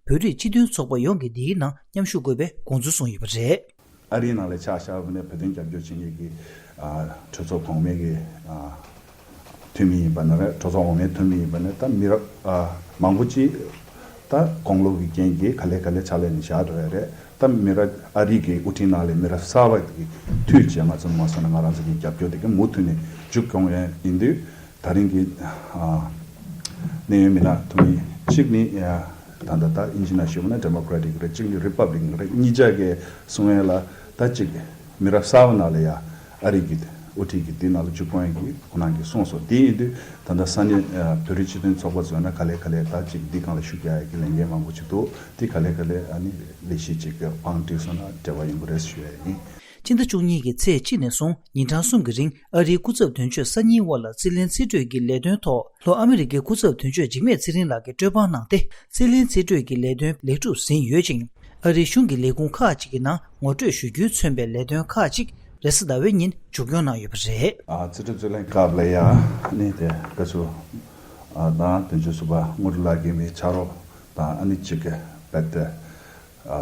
བོད་རིགས་སྤྱི་མཐུན་ཚོགས་པ་ཡོངས་ཀྱིས་འདིའི་ནང་མཉམ་ཞུགས་དགོས་པའི་དགོངས་ཚུལ་གསུངས་ཡོད་པ་རེད། ཨ་རིའི་ནང་ལ་ཆ་བཞག་པ་ནས་བོད་དོན་རྒྱབ་སྐྱོར་བྱེད་མཁན་གྱི་ཨ་གྲོས་ཚོགས་གོང་མའི་གི་ཨ་འཐུས་མི་ཡིན་པ་ན་རེད། གྲོས་ཚོགས་འོག་མའི་འཐུས་མི་ཡིན་པ་ན་ད་མི་རབས་ཨ་མང་པོ་ཅིག་ད་དགུང་ལོ་གི་རྐྱེན་གྱིས་ག་ལེ་ག་ལེ་ཕྱག་ལས་ནས་བཞག་འགྲོ་ཡ་རེད། ད་མི་རབས་ཨ་རི་གི་དབུ་ཁྲིད་ནང་ལ་མི་རབས་གསར་པ་གི་འཐུས་བྱས་ང་ཚོ་མ་སོང་ན་ང་རང་ཚོ་གི་རྒྱབ་སྐྱོར་དེ་གི་མུ་མཐུད་ནས་མཇུག་སྐྱོང་ཡ་ཡིན་དུས། ད་རིང་གི་ཨ་གནད་ཡོད་མི་སྣ་ཐོན་མི་གཅིག་ནི་ཨ་ད་ལྟ་ད་ཨིན་ཇི་ནང་ཞུས་པ་ན་ཌེ་མོ་ཀྲེ་ཊིག་རེད། གཅིག་ནི་རི་པབ་ལིག་རེད། གཉིས་ཆ་གི་གསུང་ཡ་ལ་ད་གཅིག་མི་རབས་གསར་པ་ནང་ལ་ཡ་ཨ་རི་གི་དབུ་ཁྲིད་ཀྱི་འདི་ནང་ལ་མཇུག་སྐྱོང་ཡ་གི་ཁོ་རང་གིས་གསུངས་སོང་། དེ་ཡིན་དུས་ད་ལྟ་ས་གནས་ཨ་བོད་རིགས་སྤྱི་མཐུན་ཚོགས་པ་ཚོ་ན་ག་ལེ་ག་ལེ་ད་གཅིག་འདི་སྒང་ལ་ཤུགས་རྒྱག་ཡ་གི་ལས་འགན་མང་པོ་ཅིག་འདུག་དེ་ག་ལེ་ག་ལེ་ཨ་ནི་ལས་གཞི་གཅིག་གི་བང་བསྒྲིགས་སོང་ན་འབྲེལ་བ་ཡོང་གི་རེད་ཞུ་ཡ་ཡིན། སྤྱི་ཟླ་བཅུ་གཉིས་ཀྱི་ཚེས་གཅིག་ནས་བཟུང་ཉིན་གྲངས་གསུམ་གྱི་རིང་ཨ་རིའི་སྐུ་ཚབ་དོན་གཅོད་གསར་རྙིང་དབར་ལ་རྩིས་ལེན་རྩིས་སྤྲོད་ཀྱི་ལས་དོན་ཐོག་ལྷོ་ཨ་མི་རི་ཀའི་སྐུ་ཚབ་དོན་གཅོད་འཇིགས་མེད་ཚེ་རིང་ལགས་ཀྱིས་སྤྲོད་དཔང་གནང་སྟེ། རྩིས་ལེན་རྩིས་སྤྲོད་ཀྱི་ལས་དོན་ལེགས་གྲུབ་ཟིན་ཡོད་ཅིང་། ཨ་རིའི་གཞུང་གི་ལས་ཁུངས་ཁག་ཅིག་གི་ནང་ངོ་སྤྲོད་ཞུ་རྒྱུས་མཚོན་པའི་ལས་དོན་ཁག་ཅིག་རེས་གཟའ་ཟླ་བའི་ཉིན་མཇུག་སྐྱོང་གནང་ཡོད་པ་རེད། ཨ་རྩིས་སྤྲོད་རྩིས་ལེན་སྐབས་ལ་ཡ་ནི་དེ་ག་ཚོད་ཨ་དང་དོན་གཅོད་ཟུར་པ་དངོས་གྲུབ་ལགས་ཀྱི་མི་ཕྱག་རོགས་དང་ཨ་ནི་གཅིག་གི་རྦད་དེ། ཨ་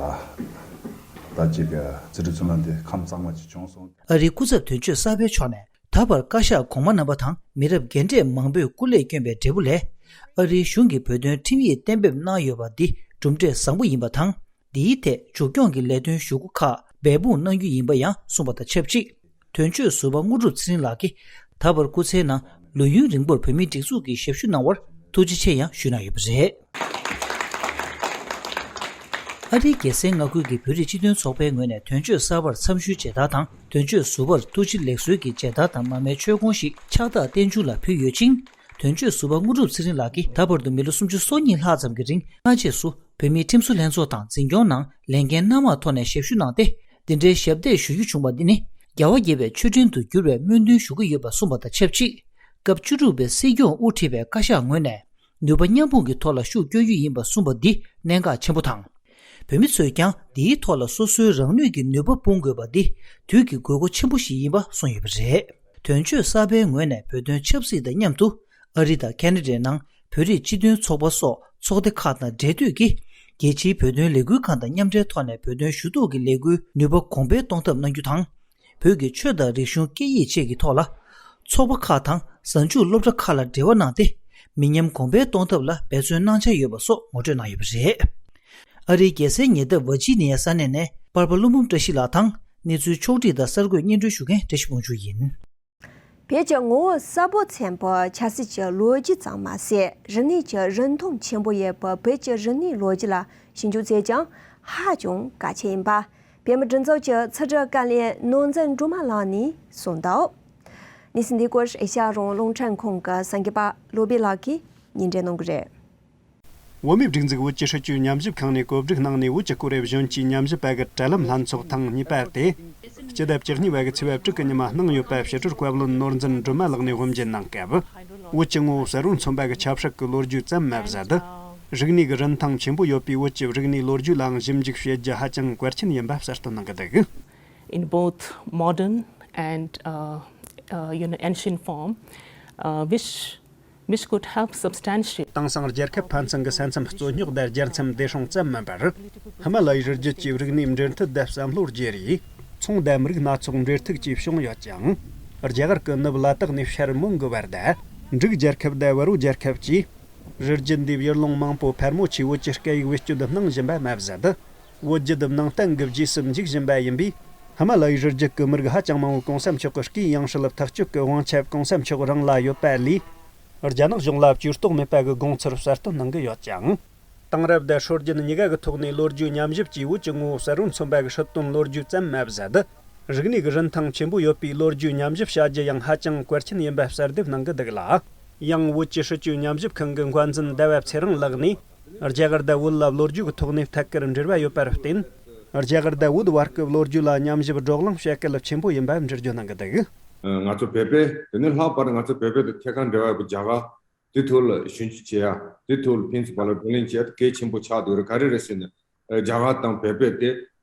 ད་ཅིག་རྩིས་སྤྲོད་རྩིས་ལེན་དེ་ཁམས་གཙང་མ་ཅིག་བྱུང་སོང་། ཨ་རིའི་སྐུ་ཚབ་དོན་གཅོད་གསར་པའི་ཕྱོགས་ནས་ད་བར་བཀའ་ཤག་གོང་མ་རྣམ་པ་དང་མི་རབས་རྒན་གྲས་མང་པོས་སྐུ་ལས་བསྐྱོན་པའི་འབྲས་བུ་ལས། ཨ་རིའི་གཞུང་གིས་བོད་དོན་ཁྲིམས་ཡིག་གཏན་འབེབས་གནང་ཡོད་པ་འདི་གྲུབ་འབྲས་བཟང་པོ་ཡིན་པ་དང་། འདིའི་ཐད་མཇུག་སྐྱོང་གི་ལས་དོན་ཞུ་སྒོ་ཁག་འབད་འབུངས་གནང་རྒྱུ་ཡིན་པ་ཡང་གསུངས་པ་དང་ཆབས་ཅིག་དོན་གཅོད་ཟུར་པ་དངོས་གྲུབ་ཚེ་རིང་ལགས་ཀྱིས་ད་བར་སྐུ་ཚེའི་ནང་ལོ་ཡུན་རིང་པོར་བོད་མིའི་སྒྲིག་འཛུགས་ཀྱི་ཞབས་ཞུ་གནང་བར་ཐུགས་རྗེ་ཆེ་ཡང་ཞུས་གནང་ཡོད་པ་རེད། ཨ་རིའི་རྒྱལ་སའི་མངའ་ཁུལ་གྱི་བོད་རིགས་སྤྱི་མཐུན་ཚོགས་པའི་ངོས་ནས་དོན་གཅོད་གསར་པར་འཚམས་ཞུའི་མཇལ་དར་དང་། དོན་གཅོད་ཟུར་པར་ཐུགས་རྗེ་ལེགས་གསོལ་གྱི་མཇལ་དར་དང་མར་མེའི་མཆོད་ཀོང་ཞིག་ཕྱག་རྟགས་བསྟན་འབྱུང་ལ་ཕུལ་ཡོད་ཅིང་། དོན་གཅོད་ཟུར་པ་དངོས་གྲུབ་ཚེ་རིང་ལགས་ཀྱིས་ད་བར་དུ་མི་ལོ་སུམ་ཅུ་སོ་གཉིས་ལྷག་ཙམ་གྱི་རིང་སྔ་རྗེས་སུ་བོད་མིའི་ཁྲིམས་བཟོ་ལྷན་ཚོགས་དང་འཛིན་སྐྱོང་ནང་ལས་འགན་སྣ་མང་ཐོག་ནས་ཞབས་ཞུ་གནང་སྟེ། འདི་འདྲའི་ཞབས་འདེགས་ཞུ་རྒྱུ་བྱུང་བ་འདི་ནི་རྒྱལ་བ་དགྱེས་པའི་མཆོད་སྤྲིན་དུ་གྱུར་བའི་སྨོན་འདུན་ཞུ་གི་ཡོད་པ་གསུངས་པ་དང་ཆབས་ཅིག་སྐབས་བཅུ་དྲུག་པའི་སྲིད་སྐྱོང་དབུ་ཁྲིད་པའི་བཀའ་ཤག་ངོས་ནས་ནུས་པ་མཉམ་སྤུངས་ཀྱི་ཐོག་ལ་ཤུགས་བསྐྱོན་རྒྱུ་ཡིན་པ་གསུངས་པ་འདི་གནད་འགག་ཆེན་པོ་དང་། བོད་མི་ཚོས་ཀྱང་འདིའི་ཐོག་ལ་སོ་སོའི་རང་ནུས་ཀྱི་ནུས་པ་སྤུངས་དགོས་པ་འདི་དུས་ཀྱི་དགོས་མཁོ་ཆེན་པོ་ཞིག་ཡིན་པ་གསུངས་ཡོད་པ་རེད། དོན་གཅོད་གསར་པའི་ངོས་ནས་བོད་དོན་ཆབ་སྲིད་དང་མཉམ་དུ། ཨ་རི་དང་ཁེ་ན་ཌའི་ནང་བོད་རིགས་སྤྱི་མཐུན་ཚོགས་པ་སོགས་ཚོགས་སྡེ་ཁག་དང་འབྲེལ་མཐུད་ཀྱིས། རྒྱལ་སྤྱིའི་བོད་དོན་ལས་འགུལ་ཁང་དང་མཉམ་འབྲེལ་ཐོག་ནས་བོད་དོན་ཞུ་གཏུག་གི་ལས་འགུལ་ནུས་པ་གོང་འཕེལ་གཏོང་ཐབས་གནང་རྒྱུ་དང་། བོད་ཀྱི་ཆོས་དང་རིག་གཞུང་སྐད་ཡིག་བཅས་ཀྱི་ཐོག་ལ། ཚོགས་པ་ཁག་དང་གཟའ་མཇུག་སློབ་གྲྭ་ཁག་ལ་འབྲེལ་བ་གནང་སྟེ། མི་ཉམས་གོང་འཕེལ་གཏོང་ཐབས་ལ་འབད་བརྩོན་གནང་འཆར་ཡོད་པ་སོགས་ངོ་སྤྲོད་གནང་ཡོད་པ་རེད། ཨ་རིའི་རྒྱལ་སའི་ཉེ་འདབས་ཝར་ཇི་ནི་ཡ་ས་གནས་ནས་པར་པ་ཀླུ་འབུམ་བཀྲ་ཤིས་ལགས་དང་། གནས་ཚུལ་ཕྱོགས་བསྒྲིགས་དང་གསར་འགོད་སྙན་སྒྲོན་ཞུ་མཁན་བཀྲ་ཤིས་དབང་ཕྱུག་ཡིན། བོད་ཀྱི་ངོ་བོ་གསལ་པོ་ཚན་པ་ཆབ་སྲིད་ཀྱི་ལོ་རྒྱུས་ཙམ་མ་ཟད། རིག་གནས་ཀྱི་རིན་ཐང་ཆེན་པོ་ཡོད་པའི་བོད་ཀྱི་རིག་གནས་ལོ་རྒྱུས་ལ་ཞིབ་འཇུག་བྱེད་ཀྱང་ཧ་ཅང་གལ་ཆེ་ཡིན་པ། བོད་མི་སྒྲིག་འཛུགས་ཀྱི་ཚོགས་སྒྲིག་བཀའ་བློན་ནོར་འཛིན་སྒྲོལ་མ་ལགས་ནས་གསུངས་འདུག་གནས་ཚུལ་འདི་སྐོར་ཨེ་ཤ་ཡ་རང་དབང་རླུང་འཕྲིན་ཁང་གི་གསར་འགོད་པ་བློ་བྷེ་ལགས་ཀྱིས་སྙན་སྒྲོན་གནང་གི་རེད། བོད་མིའི་སྒྲིག་འཛུགས་བོད་ཀྱི་སྲིད་བྱུས་ཉམས་ཞིབ་ཁང་ནས་བཀོད་སྒྲིག་གནང་ནས་བོད་ཀྱི་སྐོར་རེ་གཞོན་སྐྱེས་ཉམས་ཞིབ་པ་གི་དྲ་ལམ་ལྷན་ཚོགས་ཐེངས་གཉིས་པ་སྟེ། སྤྱི་ཟླ་བཅུ་གཉིས་པ་གི་ཚེས་པ་དྲུག་གི་ཉི་མ་གནང་ཡོད་པ་ཕྱི་དྲོར་བཀའ་བློན་ནོར་འཛིན་སྒྲོལ་མ་ལགས་ནས་དབུ་འབྱེད་གནང་སྐབས། བོད་ཀྱི་ངོ་བོ་གསལ་བོར་མཚོན་པ་གི་ཆབ་སྲིད་ཀྱི་ལོ་རྒྱུས་ཙམ་མ་ཟད། རིག་གནས་ཀྱི་རིན་ཐང་ཆེན་པོ་ཡོད་པའི་བོད་ཀྱི་རིག་གནས་ལོ་རྒྱུས་ལའང་ཞིབ་འཇུག་བྱེད་རྒྱུ་ཧ་ཅང་གལ་ཆེན་ཡིན་པ་གསལ་སྟོན་གནང་གི་འདུག In both modern and, uh, uh, you know, ancient form, uh, which, which could help substantiate དེང་སང་རྒྱལ་ཁབ་ཕན་ཚུན་གྱི་ས་མཚམས་རྩོད་རྙོག་དང་རྒྱལ་མཚམས་བདེ་སྲུང་ཙམ་མིན་པར། ཧི་མ་ལ་ཡའི་རི་རྒྱུད་ཀྱི་རིག་གནས་འབྲེལ་མཐུད་དང་བསམ་བློ་བརྗེ་རེས། ཚོང་དང་མི་རིགས་སྣ་ཚོགས་འབྲེལ་མཐུད་བཅས་བྱུང་ཡོད་ཅིང་། རྒྱ་གར་གྱི་ནུབ་ལ་དྭགས་ནས་ཤར་མོན་གྱི་བར་དུ། འབྲུག་རྒྱལ་ཁབ་དང་བལ་པོ་རྒྱལ་ཁབ་བཅས། རི་རྒྱུད་འདིའི་ཡུལ་ལུང་མང་པོ་ཕལ་མོ་ཆེའི་བོད་ཀྱི་སྐད་ཡིག་བེད་སྤྱོད་གནང་བཞིན་པ་མ་ཟད། བོད་བརྒྱུད་ནང་བསྟན་གྱི་རྗེས་སུ་འཇུག་བཞིན་པ་ཡིན་པས། ཧི་མ་ལ་ཡའི་རི་རྒྱུད་ཀྱི་མི་རིགས་ཧ་ཅང་མང་བོས་གོང་ས་མཆོག་གི་སྐུའི་ཡང་སྲིད་ལ་ཐག་གཅོད་ཀྱི་དབང་ཆ་གོང་ས་མཆོག་རང་ལ་ཡོད་པ་ལས། རྒྱ་ནག་གཞུང་ལ་བཅོས་གཏོགས་མེད་པ་གི་དགོངས་ཚུལ་གསལ་སྟོན་གནང་གི་ཡོད་ཅིང་། དེང་རབས་དང་སྲོལ་རྒྱུན་གཉིས་ཀ་གི་ཐོག་ནས་ལོ་རྒྱུས་ཉམས་ཞིབ་ཀྱིས་བོད་ཀྱི་ངོ་བོ་གསལ་བོར་མཚོན་པ་གི་སྲིད་དོན་ལོ་རྒྱུས་ཙམ་མ་ཟད། རིག་གནས་ཀྱི་རིན་ཐང་ཆེན་པོ་ཡོད་པའི་ལོ་རྒྱུས་ཉམས་ཞིབ་བྱ་རྒྱུ་ཡང་ཧ་ཅང་གལ་ཆེན་ཡིན་པ་གསལ་འདེབས་གནང་གི་འདུག་ལ། ཡང་བོད་ཀྱི་སྲིད་བྱུས་ཉམས་ཞིབ་ཁང་གི་འགོ་འཛིན་ཟླ་བ་ཚེ་རིང་ལགས་ནས། རྒྱ་གར་དང་བོད་ལ་ལོ་རྒྱུས་ཀྱི་ཐོག་ནས་ཐད་ཀར་འབྲེལ་བ་ཡོད་པར་བརྟེན། རྒྱ་གར་དང་བོད་བར་གྱི་ལོ་རྒྱུས་ལ་ཉམས་ཞིབ་བགྲོ་གླེང་བྱེད་གལ་ཆེན་པོ་ཡིན་པ་འགྲེལ་བརྗོད་གནང་གི་འདུག་ང་ཚོ་བོད་པས་དེ་ནས་ལྷག་པར་ང་ཚོ་བོད་པའི་དང་ཐད་ཀར་འབྲེལ་བ་ཡོད་པའི་རྒྱ་གར་དེ་ཐོག་ལ་ཞིབ་འཇུག་བྱེད་ཡ། དེ་ཐོག་ལ་ཕན་ཚུན་བར་ལ་བགྲོ་གླེང་བྱེད་ཡ་དེ་གལ་ཆེན་པོ་ཆགས་འདུག་རེད། ག་རེ་རེད་ཟེར་ན། རྒྱ་གར་དང་བོད་པའི་དེ་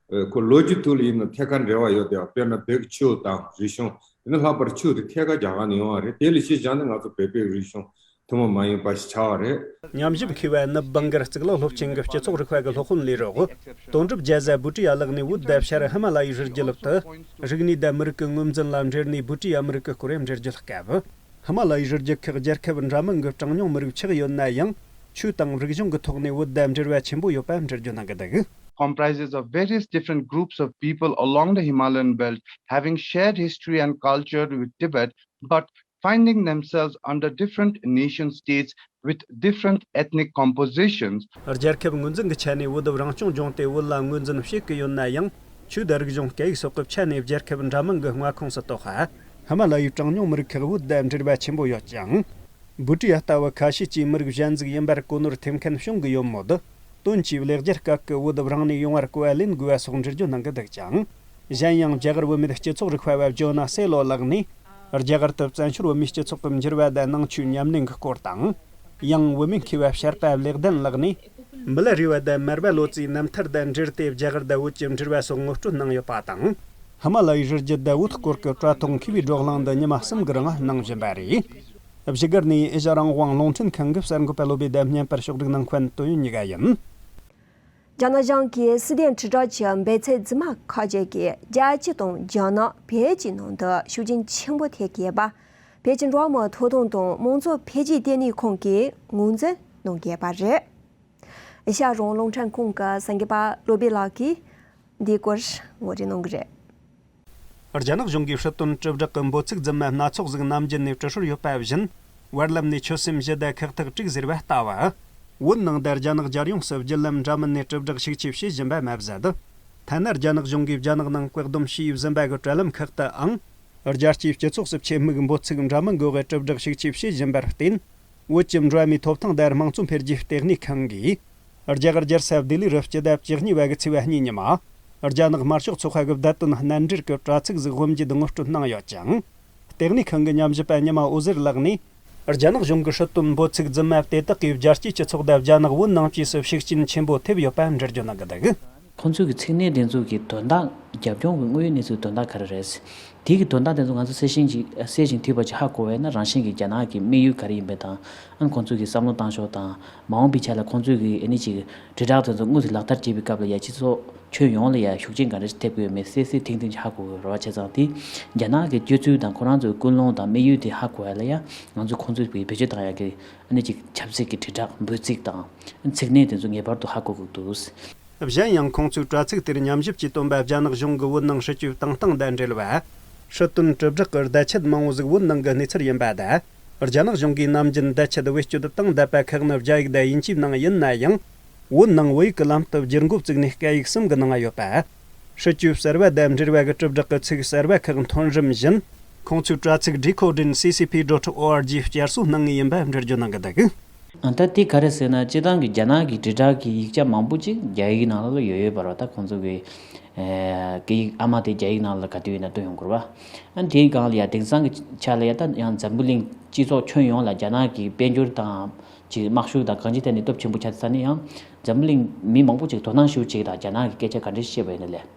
ཁོ་ལོ་རྒྱུས་ཐོག་ལ་ཡིན་ན་ཐད་ཀར་འབྲེལ་བ་ཡོད་དེ། དཔེར་ན་བོད་ཀྱི་ཆོས་དང་རིག་གཞུང་། དེ་ནས་ལྷག་པར་ཆོས་དེ་ཐད་ཀར་རྒྱ་གར་ནས་ཡོང་བ་རེད། དེ་ལ་གཞི་བཞག་ནས་ང་ཚོ་བོད་པའི་རིག་གཞུང་ཐུན་མོང་མ་ཡིན་པ་ཞིག་ཆགས་པ་རེད། ཉམས་ཞིབ་མཁས་པ་ནུབ་སྦང་གར་གཙུག་ལག་སློབ་ཆེན་གྱི་སྤྱི་ཚོགས་རིག་པ་གི་སློབ་དཔོན་ལས་རོགས་དོན་གྲུབ་རྒྱལ་བཟའ་བྷུ་ཊི་ཡ་ལགས་ནས་བོད་དང་ཤར་ཧི་མ་ལ་ཡའི་རི་རྒྱུད་དུ་རིག་གནས་དང་མི་རིགས་ཀྱི་ངོས་འཛིན་ལ་འབྲེལ་ནས་བྷུ་ཊི་ཡ་མི་རིགས་ཀྱི་སྐོར་འགྲེལ་བརྗོད་སྐབས། ཧི་མ་ལ་ཡའི་རི་རྒྱུད་ཁག་རྒྱལ་ཁབ་འདྲ་མིན་གྱི་གྲངས་ཉུང་མི་རིགས་ཆགས་ཡོད་ན་ཡང་། ཆོས་དང་རིག་གཞུང་གི་ཐོག་ནས་བོད་དང་འབྲེལ་བ་ཆེན་པོ་ཡོད་པ་འགྲེལ་བརྗོད་གནང་གི་འདུག Comprises of various different groups of people along the Himalayan belt, having shared history and culture with Tibet, but finding themselves under different nation states with different ethnic compositions. རྒྱལ་ཁབ་ངོས་འཛིན་གྱི་ཆ་ནས་བོད་རང་སྐྱོང་ལྗོངས་ཏེ་བོད་ལ་ངོས་འཛིན་བྱེད་ཀྱི་ཡོད་ན་ཡང་། ཆོས་དང་རིག་གཞུང་སྐད་ཡིག་སོགས་ཀྱི་ཆ་ནས་རྒྱལ་ཁབ་འདྲ་མིན་གྱི་མངའ་ཁོངས་སུ་གཏོགས། ཧི་མ་ལ་ཡའི་གྲངས་ཉུང་མི་རིགས་ཁག་བོད་དང་འབྲེལ་བ་ཆེན་པོ་ཡོད་ཅིང་། བྷུ་ཊི་ཡ་ལྟ་བུ་ཁ་ཤས་ཀྱིས་མི་རིགས་གཞན་ཟིག་ཡིན་པར་གོ་ནོར་ཐེབས་མཁན་བྱུང་གི་ཡོད་མོད། དོན་གྱིས་ལེགས་སྦྱར་སྐད་ཀྱི་བོད་རང་ནས་ཡོང་བར་གོ་བ་ལེན་དགོས་པ་སོགས་འགྲེལ་བརྗོད་གནང་གི་འདུག་ཅིང་། གཞན་ཡང་རྒྱ་གར་བུད་མེད་སྤྱི་ཚོགས་རིག་པ་བ་ཇོ་ན་སེ་ལོ་ལགས་ནས། རྒྱ་གར་དུ་བཙན་བྱོལ་བོད་མིའི་སྤྱི་ཚོགས་ཀྱི་འགྱུར་བ་དང་ནང་ཆོས་ཉམས་ལེན་གྱི་སྐོར་དང་། ཡང་བུད་མེད་མཁས་པ་ཤར་པ་ལེགས་ལྡན་ལགས་ནས། མི་ལ་རས་པ་དང་མར་པ་ལོ་ཙཱའི་རྣམ་ཐར་དང་འབྲེལ་ཏེ་རྒྱ་གར་དང་བོད་ཀྱི་འབྲེལ་བ་སོགས་ངོ་སྤྲོད་གནང་ཡོད་པ་དང་། ཧི་མ་ལ་ཡའི་རི་རྒྱུད་དང་བོད་སྐོར་གྱི་བཀྲ་མཐོང་མཁས་པའི་བགྲོ་གླེང་འདི་ཉི་མ་གསུམ་གྱི་རིང་གནང་བཞིན་པ་རེད། བཞུགས་སྒར་ནས་ཨེ་ཤ་རང་དབང་རླུང་འཕྲིན་ཁང་གི་གསར་འགོད་པ་བློ་བྷེ་དང་བརྙན་པར་ཕྱོགས་སྒྲིག་གནང་མཁན་དོན་ཡོད་ཉི་ག་ཡིན། རྒྱ་ནག་གཞུང་གིས་སི་ཏན་དྲིལ་བསྒྲགས་ཀྱི་འབད་བརྩོན་རྫུན་མ་ཁག་ཅིག་གིས་རྒྱལ་སྤྱི་དང་རྒྱ་ནག་བོད་ཀྱི་ནང་དུ་ཤུགས་རྐྱེན་ཆེན་པོ་ཐེབས་ཀྱི་ཡོད་པ། བོད་ཀྱི་འགྲོ་བ་མིའི་ཐོབ་ཐང་དང་མང་གཙོ་འཕེལ་རྒྱས་ལྟེ་གནས་ཁང་གིས་ངོས་འཛིན་གནང་གི་ཡོད་པ་རེད། ཨེ་ཤ་ཡ་རང་དབང་རླུང་འཕྲིན་ཁང་གི་གསར་འགོད་པ་བློ་བྷེ་ལགས་ཀྱིས་འདིའི་སྐོར་ངོ་སྤྲོད་གནང་གི་རེད། རྒྱ་ནག་གཞུང་གིས་སྲིད་དོན་དྲིལ་བསྒྲགས་ཀྱི་འབོད་ཚིག་རྫུན་མ་སྣ་ཚོགས་ཟིག་ནམ་རྒྱུན་ནས་དྲི་ཧྲོལ་ཡོད་པ་བཞིན། བར་ལམ་ནས་ཆོད་སེམས་བཞི་དང་ཁག་ཐེག་དྲུག་ཟེར་བ་ལྟ་བུ། བོད་ནང་དང་རྒྱ་ནག་རྒྱལ་ཡོངས་སུ་བརྒྱུད་ལམ་འདྲ་མིན་ནས་དྲིལ་བསྒྲགས་ཤུགས་ཆེ་བྱེད་བཞིན་པ་མ་ཟད། ཐ་ན་རྒྱ་ནག་གཞུང་གིས་རྒྱ་ནག་ནང་བཀག་སྡོམ་བྱས་ཟིན་པ་གི་དྲ་ལམ་ཁག་ཏུའང་། རྒྱལ་སྤྱིའི་སྤྱི་ཚོགས་སུ་ཆེད་དམིགས་འབོད་ཚིག་འདྲ་མིན་གྱི་འོག་གི་དྲིལ་བསྒྲགས་ཤུགས་ཆེ་བྱེད་བཞིན་པར་བརྟེན། བོད་ཀྱི་འགྲོ་བ་མིའི་ཐོབ་ཐང་དང་དམངས་གཙོ་འཕེལ་རྒྱས་ལྟེ་གནས་ཁང་གིས། རྒྱ་གར་རྒྱལ་ས་ལྡི་ལིར་སྤྱི་ཟླ་བཅུ་གཉིས་པ་གི་ཚེས་པ་གཉིས་ཉིན་མ། རྒྱ་ནག་དམར་ཤོག་ཚོགས་པ་གི་བརྡ་དོན་སྣ་འདྲེན་གྱི་དྲ་ཚིགས་ཟིག་དབུ་འབྱེད་ངོ་སྤྲོད་གནང་ཡོད་ཅིང་། ལྟེ་གནས་ཁང་གི་ཉམས་ཞིབ་པ་ཉི་མ་འོད་ཟེར་ལགས་ནས། རྒྱ་ནག་གཞུང་གི་སྲིད་དོན་འབོད་ཚིག་རྫུན་མ་དེ་དག་གིས་རྒྱལ་སྤྱིའི་སྤྱི་ཚོགས་དང་རྒྱ་ནག་བོད་ནང་བཅས་སུ་ཤུགས་རྐྱེན་ཆེན་པོ་ཐེབས་ཡོད་པ་འགྲེལ་བརྗོད་གནང་གི་འདུག་ཁོང་ཚོའི་གི་ཚིག་སྣེ་དེ་ཚོ་གི་དོན་དག་རྒྱབ་ལྗོངས་ཀྱི་དངོས་ཡོད་གནས་ཚུལ་དོན་དག་ག་རེ་རེད། དེ་གི་དོན་དག་དེ་ཚོ་ང་ཚོ་གསལ་ཤིང་ཅིག་གསལ་ཞིང་མཐིལ་བ་ཅིག་ཧ་གོ་བས་ན་རང་བཞིན་གྱིས་རྒྱ་ནག་གི་དམིགས་ཡུལ་ག་རེ་ཡིན་པ་དང་། ཨ་ནི་ཁོང་ཚོ་གི་བསམ་བློ་བཏང་ཕྱོགས་དང་། མ་འོངས་པའི་ཆ་ལ་ཁོང་ཚོས་གི་ཨ་ནི་ཅིག་དྲིལ་བསྒྲགས་དེ་ཚོ་དངོས་སུ་ལག་བསྟར་བྱེད་པའི་སྐབས་ལ་ཡ་སྤྱི་ཚོགས་ཁྱོན་ཡོངས་ལ་ཡ་ཤུགས་རྐྱེན་ག་འདྲ་ཞིག་ཐེབས་ཀྱི་ཡོད་མེད་གསལ་གསལ་ཐིང་ཐིང་ཅིག་ཧ་གོ་གི་རེད་བ། བྱས་ཙང་དེ་རྒྱ་ནག་གི་སྤྱོད་ཚུལ་དང་ཁོ་རང་ཚོའི་ཀུན་སློང་དང་དམིགས་ཡུལ་དེ་ཧ་གོ་ཡ་ལ་ཡ་ང་ཚོ་ཁོང་ཚོས་བེད་སྤྱོད་བཏང་ཡ་གི་ཨ་ནི་ཅིག་ཆབ་སྲིད་ཀྱི་དྲིལ་བསྒྲགས་འབོད་ཚིག་དང་ཚིག་སྣེ་དེ་ཚོ་ངེས་པར་དུ་ཧ་གོ་དགོས་འདུག་གཞན་ཡང་ཁོང་ཚོའི་དྲ་ཚིགས་དེར་ཉམས་ཞིབ་ཀྱིས་བཏོན་པ་རྒྱ་ནག་གཞུང་གི་བོད་ནང་སྲིད་བྱུས་བཏང་སྟངས་དང་འབྲེལ་བ། སྲིད་དོན་དྲིལ་བསྒྲགས་ཀྱི་བརྡ་ཆད་མང་བོ་ཟིག་བོད་ནང་གི་གནས་ཚུལ་ཡིན་པ་དང་། རྒྱ་ནག་གཞུང་གིས་ནམ་རྒྱུན་བརྡ་ཆད་བེད་སྤྱོད་བཏང་བསྡད་པ་ཁག་ནི་རྒྱ་ཡིག་དང་དབྱིན་ཇིའི་ནང་ཡིན་ན་ཡང་། བོད་ནང་བོད་ཡིག་གི་ལམ་དུ་བསྒྱུར་འགོ་བཙུགས་ནས་སྐད་ཡིག་གསུམ་གྱི་ནང་ཡོད་པ། སྲིད་བྱུས་གསར་བ་དང་འབྲེལ་བ་གི་དྲིལ་བསྒྲགས་ཀྱི་ཚིག་གསར་བ་ཁག་འཐོན་རིམ་བཞིན། ཁོང་ཚོའི་དྲ་ཚིགས་decoding C C P dot org བསྐྱར་གསོ་གནང་ངེས་ཡིན་པ་འགྲེལ་བརྗོད་གནང་གི་འདུག་ཨ། ད་དེ་ག་རེ་ཟེར་ན། སྤྱིར་བཏང་གི་རྒྱ་ནག་གི་དྲིལ་བསྒྲགས་ཀྱི་ཡིག་ཆ་མང་པོ་ཅིག་རྒྱ་ཡིག་ནང་ལ་ཡོད་ཡོད་པ་རེད། ད་ཁོང་ཚོ་གི་ཨེ་སྐད་ཡིག་ཨ་མ་དེ་རྒྱ་ཡིག་ནང་ལ་ག་དུས་ཡིན་ན་བཏོན་ཡོང་གི་རེད་བ། ཨ། དེའི་སྒང་ལ་ཡ་དེང་སང་གི་ཆ་ལ་ཡ་ད་ཡང་འཛམ་བུ་གླིང་སྤྱི་ཚོགས་ཁྱོན་ཡོངས་ལ་རྒྱ་ནག་གི་དཔལ་འབྱོར་དང་ཅིག་དམག་ཤུགས་དང་གང་ཅིའི་ཐད་ནས་སྟོབས་ཆེན་པོ་ཆགས་ཚར་ནས་ཡང་འཛམ་བུ་གླིང་མི་མང་པོ་ཅིག་དོ་སྣང་ཞེ་པོ་ཅིག་དང་རྒྱ་ནག་གི་སྐད་ཆ་ག་འདྲ་བཤད་པ་ཡིན་ན་ལས།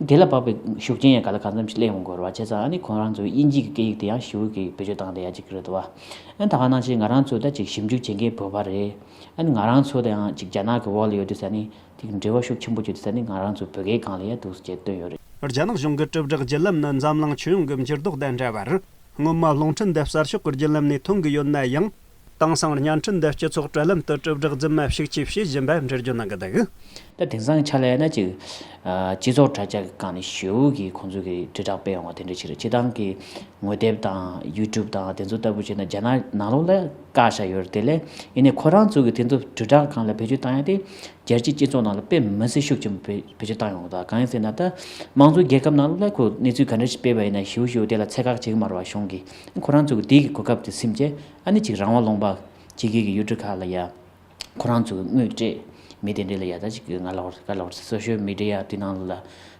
དེ་ལ་བབས་པའི་ཤུགས་རྐྱེན་ཡང་ག་ལ་གང་འཚམ་ཞིག་སླེབས་ཡོང་གི་རེད་བ། བྱས་ཙང་ཨ་ནི་ཁོང་རང་ཚོས་དབྱིན་ཇི་གི་སྐད་ཡིག་དེ་ཡང་ཞེ་པོ་གི་བེད་སྤྱོད་བཏང་བསྡད་ཡ་ཅིག་རེད་འདུག་བ། ཨ་ནི་ད་ག་ནང་བཞིན་ང་རང་ཚོ་ད་ཅིག་ཞིབ་འཇུག་བྱེད་མཁན་བོད་པ་རེད། ཨ་ནི་ང་རང་ཚོ་དང་ཡང་ཅིག་རྒྱ་ནག་གི་འོག་ལ་ཡོད་དུས་ཙ་ནི་དེ་གི་འབྲེལ་བ་ཤུགས་ཆེན་པོ་ཡོད་དུས་ཙ་ནི་ང་རང་ཚོ་བོད་སྐད་སྒང་ལ་ཡ་འདུག་སེ་བྱས་བཏོན་ཡོད་རེད། རྒྱ་ནག་གཞུང་གི་དྲིལ་བསྒྲགས་བརྒྱུད་ལམ་ནི་འཛམ་གླིང་ཁྱོན་ཡོངས་ཀྱི་འགྱུར་ལྡོག་དང་འདྲ་བར། སྔོན་མ་རླུང་འཕྲིན་དང་གསར་ཤོག་གི་བརྒྱུད་ལམ་ནས་ཐོན་གྱི་ཡོད་ན་ཡང་། དེང་སང་བརྙན་འཕྲིན་འདི་སྤྱི་ཚོགས་དྲ་ལམ་དུ་དྲིལ་བསྒྲགས་རྫུན་མ་ཤུགས་ཆེ་བྱེད་བཞིན་པ་འགྲེལ་བརྗོད་གནང་གི་འདུག་ད་དེང་སང་ཆ་ལ་ཡིན་ན་ཅིག་ཨ། སྤྱི་ཚོགས་དྲ་རྒྱ་གི་སྒང་ནས་ཞེ་པོ་གི་ཁོང་ཚོ་གི་དྲིལ་བསྒྲགས་སྤེལ་ཡོང་བ་དེ་འདྲ་ཞིག་རེད། སྤྱིར་བཏང་གི་ངོ་དེབ་དང་ཡུ་ཊུབ་དང་དེ་ཚོ་ལྟ་བུ་བྱས་ན་རྒྱ་ནག་ནང་ལོགས་ལ་བཀག་བཞག་ཡོད་རེད། དེ་ལས་ཡིན་ནའི་ཁོ་རང་ཚོ་གི་དེ་ཚོ་དྲིལ་བསྒྲགས་སྒང་ལ་བེད་སྤྱོད་བཏང་ཡ་དེ་རྒྱལ་སྤྱིའི་སྤྱི་ཚོགས་ནང་ལ་དཔེ་མི་སྲིད་ཤུགས་ཆེན་པོ་བེད་བེད་སྤྱོད་བཏང་ཡོང་གི་འདུག་གང་ཡིན་ཟེར་ན་ད་དམངས་གཙོའི་རྒྱལ་ཁབ་ནང་ལོགས་ལ་ཁོ་གནས་ཚུལ་ག་འདྲ་ཞིག་སྤེལ་བ་ཡིན་ན་ཞེ་པོ་ཞེ་པོ་དེ་ལ་ཚད་བཀག་བྱེད་ཀྱི་མ་རེད་བ། གཞུང་གིས་ཁོ་རང་ཚོ་གི་དེ་གི་གོ་སྐབས་དེ་ཟིན་བྱས་ཨ་ནི་ཅིག་རང་དབང་ལུང་པ་ཕྱི་རྒྱལ་གྱི་ཡུལ་གྲུ་ཁག་ལ་ཡ། ཁོ་རང་ཚོས་དངུལ་སྤྲད་མི་དེ་འདྲ་ལ་ཡ་ད་ཅིག་ང་ལ་བར་ཀ་ལ་བར་སོ་ཤལ་མི་ཌི་ཡ་དེ་ནང་ལ་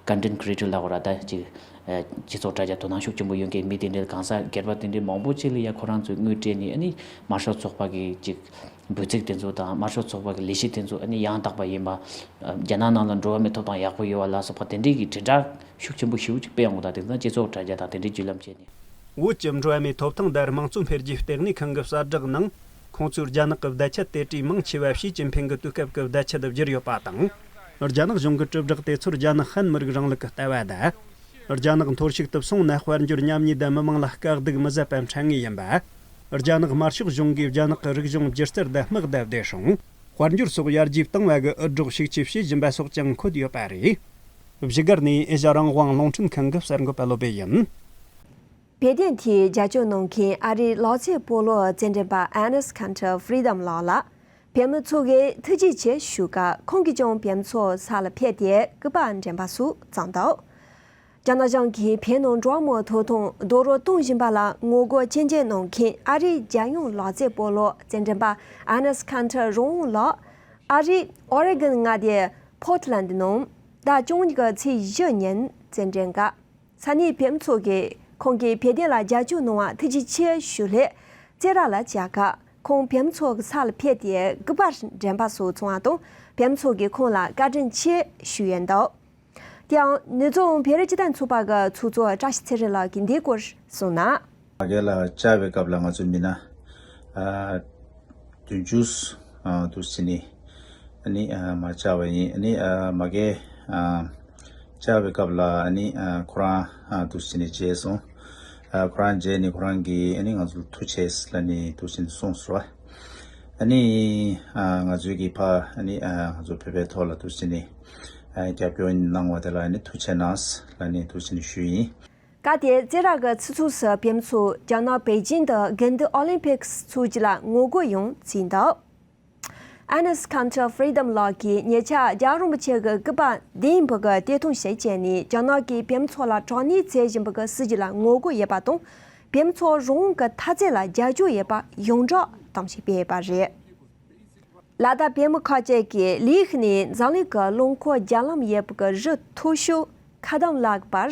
ཀོན་ཊེན་ཊི་ཀི་རི་ཨེ་ཊར་ལ་བར་ད་ཅིག་སྤྱི་ཚོགས་དྲ་རྒྱ་དོ་སྣང་ཤུགས་ཆེན་པོ་ཡོད་མཁན་མི་དེ་འདྲ་གང་ཟག་སྒེར་པ་དེ་འདྲ་མང་པོ་ཅིག་ལ་ཡ་ཁོ་རང་ཚོས་དངུལ་སྤྲད་ནས་ཨ་ནི་དམར་ཤོག་ཚོགས་པ་གི་ཅིག་འབོད་ཚིག་དེ་ཚོ་དང་དམར་ཤོག་ཚོགས་པ་གི་ལས་གཞི་དེ་ཚོ་ཨ་ནི་ཡང་དག་པ་ཡིན་པ་རྒྱ་ནག་ནང་ལ་འགྲོ་བ་མིའི་ཐོབ་ཐང་ཡག་པོ་ཡོད་པ་ལ་སོགས་པ་དེ་འདྲའི་གི་དྲིལ་བསྒྲགས་ཤུགས་ཆེན་པོ་ཞེ་པོ་ཅིག་སྤེལ་ཡོང་གི་འདུག་དེ་ཚོ་སྤྱི་ཚོགས་དྲ་རྒྱ་དང་དེ་འདྲའི་བརྒྱུད་ལམ་བྱས་ནས། བོད་ཀྱི་འགྲོ་བ་མིའི་ཐོབ་ཐང་དང་དམངས་གཙོ་འཕེལ་རྒྱས་ལྟེ་གནས་ཁང་གི་གསལ་བསྒྲགས་ནང་། ཁོང་ཚོས་རྒྱ་ནག་གི་བརྡ་ཆད་དེ་གྲས་མང་ཆེ་བ་ཞི་ཅིན་ཕིང་གི་དུས་སྐབས་ཀྱི་བརྡ་ཆད་བསྒྱུར་ཡོད་པ་དང་། རྒྱ་ནག་གཞུང་གི་དྲིལ་བསྒྲགས་དེ་ཚོར་རྒྱ་ནག་ཧན་མི་རིགས་རིང་ལུགས་ཀྱི་ལྟ་བ་དང་། རྒྱ་ནག་འཐོར་ཞིག་ཏུ་སོང་ན་དཔལ་འབྱོར་ཉམས་ཉེས་དང་མི་མང་ལ་དཀའ་སྡུག་མི་བཟད་པ་འཕྲད་ངེས་ཡིན་པ། རྒྱ་ནག་དམར་ཤོག་གཞུང་གིས་རྒྱ་ནག་གི་རིག་གཞུང་སྒྱུ་རྩལ་དང་དམག་དང་བདེ་སྲུང་། དཔལ་འབྱོར་སོགས་ཡར་རྒྱས་བཏང་བ་གི་འུད་སྒྲོག་ཤུགས་ཆེ་བྱེད་བཞིན་པ་སོགས་ཀྱང་འཁོད་ཡོད་པ་རེད། བཞུགས་སྒར་ནས་ཨེ་ཤ་རང་དབང་རླུང་འཕྲིན་ཁང་གི་གསར་འགོད་པ་བློ་བྷེ་ཡིན། དཔེ་དེབ་དེའི་རྒྱབ་སྐྱོར་གནང་མཁན་ཨ་རིའི་ལག་རྩེད་སྤོ་ལོ་རྩེད་འགྲན་པ་ཨེ་ནེས་ཁན་ཏྲ་ཧྥི་རི་ཌམ་ལགས་ལ་བོད་མི་ཚོ་གིས་ཐུགས་རྗེ་ཆེ་ཞུ་སྐབས། ཁོང་གིས་ཀྱང་བོད་མི་ཚོ་ས་ལ་ཕེབས་ཏེ་སྐུ་པར་འགྲེམས་པ་སོགས་བརྩམས་འདུག་རྒྱ་ནག་གཞུང་གིས་བོད་ནང་འགྲོ་བ་མིའི་ཐོབ་ཐང་རྡོག་རོལ་གཏོང་བཞིན་པ་ལ་ངོ་རྒོལ་སྐྱོན་བརྗོད་གནང་མཁན་ཨ་རིའི་རྒྱལ་ཡོངས་ལག་རྩེད་སྤོ་ལོ་རྩེད་འགྲན་པ་ཨེ་ནེས་ཁན་ཏྲ་རང་དབང་ལགས་ཨ་རིའི་ཨོ་རེ་གོན་མངའ་སྡེའི་ཕོར་ཊི་ལན་ཌི་ནང་ཟླ་བཅུ་གཉིས་ཀྱི་ཚེས་བཞི་ཉིན་རྩེད་འགྲན་སྐབས། ས་གནས་བོད་མི་ཚོ་གིས་ཁོང་གིས་བོད་དོན་ལ་རྒྱབ་སྐྱོར་གནང་བར་ཐུགས་རྗེ་ཆེ་ཞུ་སླད་རྩེད་ར་ལ་བཅར་སྐབས། ཁོང་བོད་མི་ཚོ་གི་ས་ལ་ཕེབས་ཏེ་སྐུ་པར་འགྲེམས་པ་སོགས་བྱུང་བ་དང་། བོད་མི་ཚོ་གིས་ཁོང་ལ་བཀའ་དྲིན་ཆེ་ཞུས་ཡོད་འདུག་དེ་ཡང་ནུབ་བྱང་བོད་རིགས་སྤྱི་མཐུན་ཚོགས་པ་གི་ཚོགས་གཙོ་བཀྲ་ཤིས་ཚེ་རིང་ལགས་ཀྱིས་འདིའི་སྐོར་གསུངས་ན། ཕ་གི་ལ་བཅར་བའི་སྐབས་ལ་ང་ཚོ་མི་སྣ་ཨ་བདུན་ཅུ་ཨ་འདུག་ཟེར་ནས་ཨ་ནི་ཨ་མར་བཅར་བ་ཡིན། ཨ་ནི་ཨ་མ་གི་ཨ་བཅར་བའི་སྐབས་ལ་ཨ་ནི་ཨ་ཁོ་རང་ཨ་འདུག་ཟེར་ནས་མཇལ་སོང་། ཨ་ཁོ་རང་མཇལ་ནས་ཁོ་རང་གིས་ཨ་ནི་ང་ཚོ་ལ་ཐུགས་རྗེ་ཆེ་ལབ་ནས་འདུག་ཟེར་ནས་གསུངས་སོང་། ཨ་ནི་ཨ་ང་ཚོའི་གི་ཕ་ཨ་ནི་ཨ་ང་ཚོ་བོད་པའི་ཐོག་ལ་འདུག་ཟེར་ནས་ཨ་རྒྱབ་སྐྱོར་གནང་བ་དེ་ལ་ཨ་ནི་ཐུགས་རྗེ་གནང་ལབ་ནས་འདུག་ཟེར་ནས་ཞུས་ཡིན། སྐབས་དེར་རྩེད་ར་གི་ཚིག་མཚུངས་སུ་བོད་མི་ཚོས་རྒྱ་ནག་པེ་ཅིང་དུ་དགུན་དུས་ཨོ་ལིམ་པིག་སི་ཚོགས་རྒྱུ་ལ་ངོ་རྒོལ་ཡང་བྱས་འདུག་ཨེ་ནེས་ཁན་ཏྲ་ཧྥི་རི་ཌམ་ལགས་ཀྱིས་ཉེ་ཆར་རྒྱལ་བ་རིན་པོ་ཆེ་གི་སྐུ་པར་ལྡེམ་པ་གི་བརྡ་དོན་ཞིག་བྱས་ནས། རྒྱ་ནག་གིས་བོད་མི་ཚོ་ལ་དྲག་གནོན་བྱེད་བཞིན་པ་གི་སྲིད་བྱུས་ལ་ངོ་རྒོལ་ཡོད་པ་དང་། བོད་མི་ཚོ་རང་དབང་གི་འཐབ་རྩོད་ལ་རྒྱབ་སྐྱོར་ཡོད་པ་ཡོངས་གྲགས་དམ་བཅའ་སྤེལ་ཡོད་པ་རེད། ལ་དྭགས་བོད་མི་ཁག་ཅིག་གིས་ལི་ཁི་ནས་འཛམ་གླིང་གི་རླངས་འཁོར་རྒྱ་ལམ་ཡོད་པའི་རི་མཐོ་ཤོས་མཁར་དམ་ལ་བར་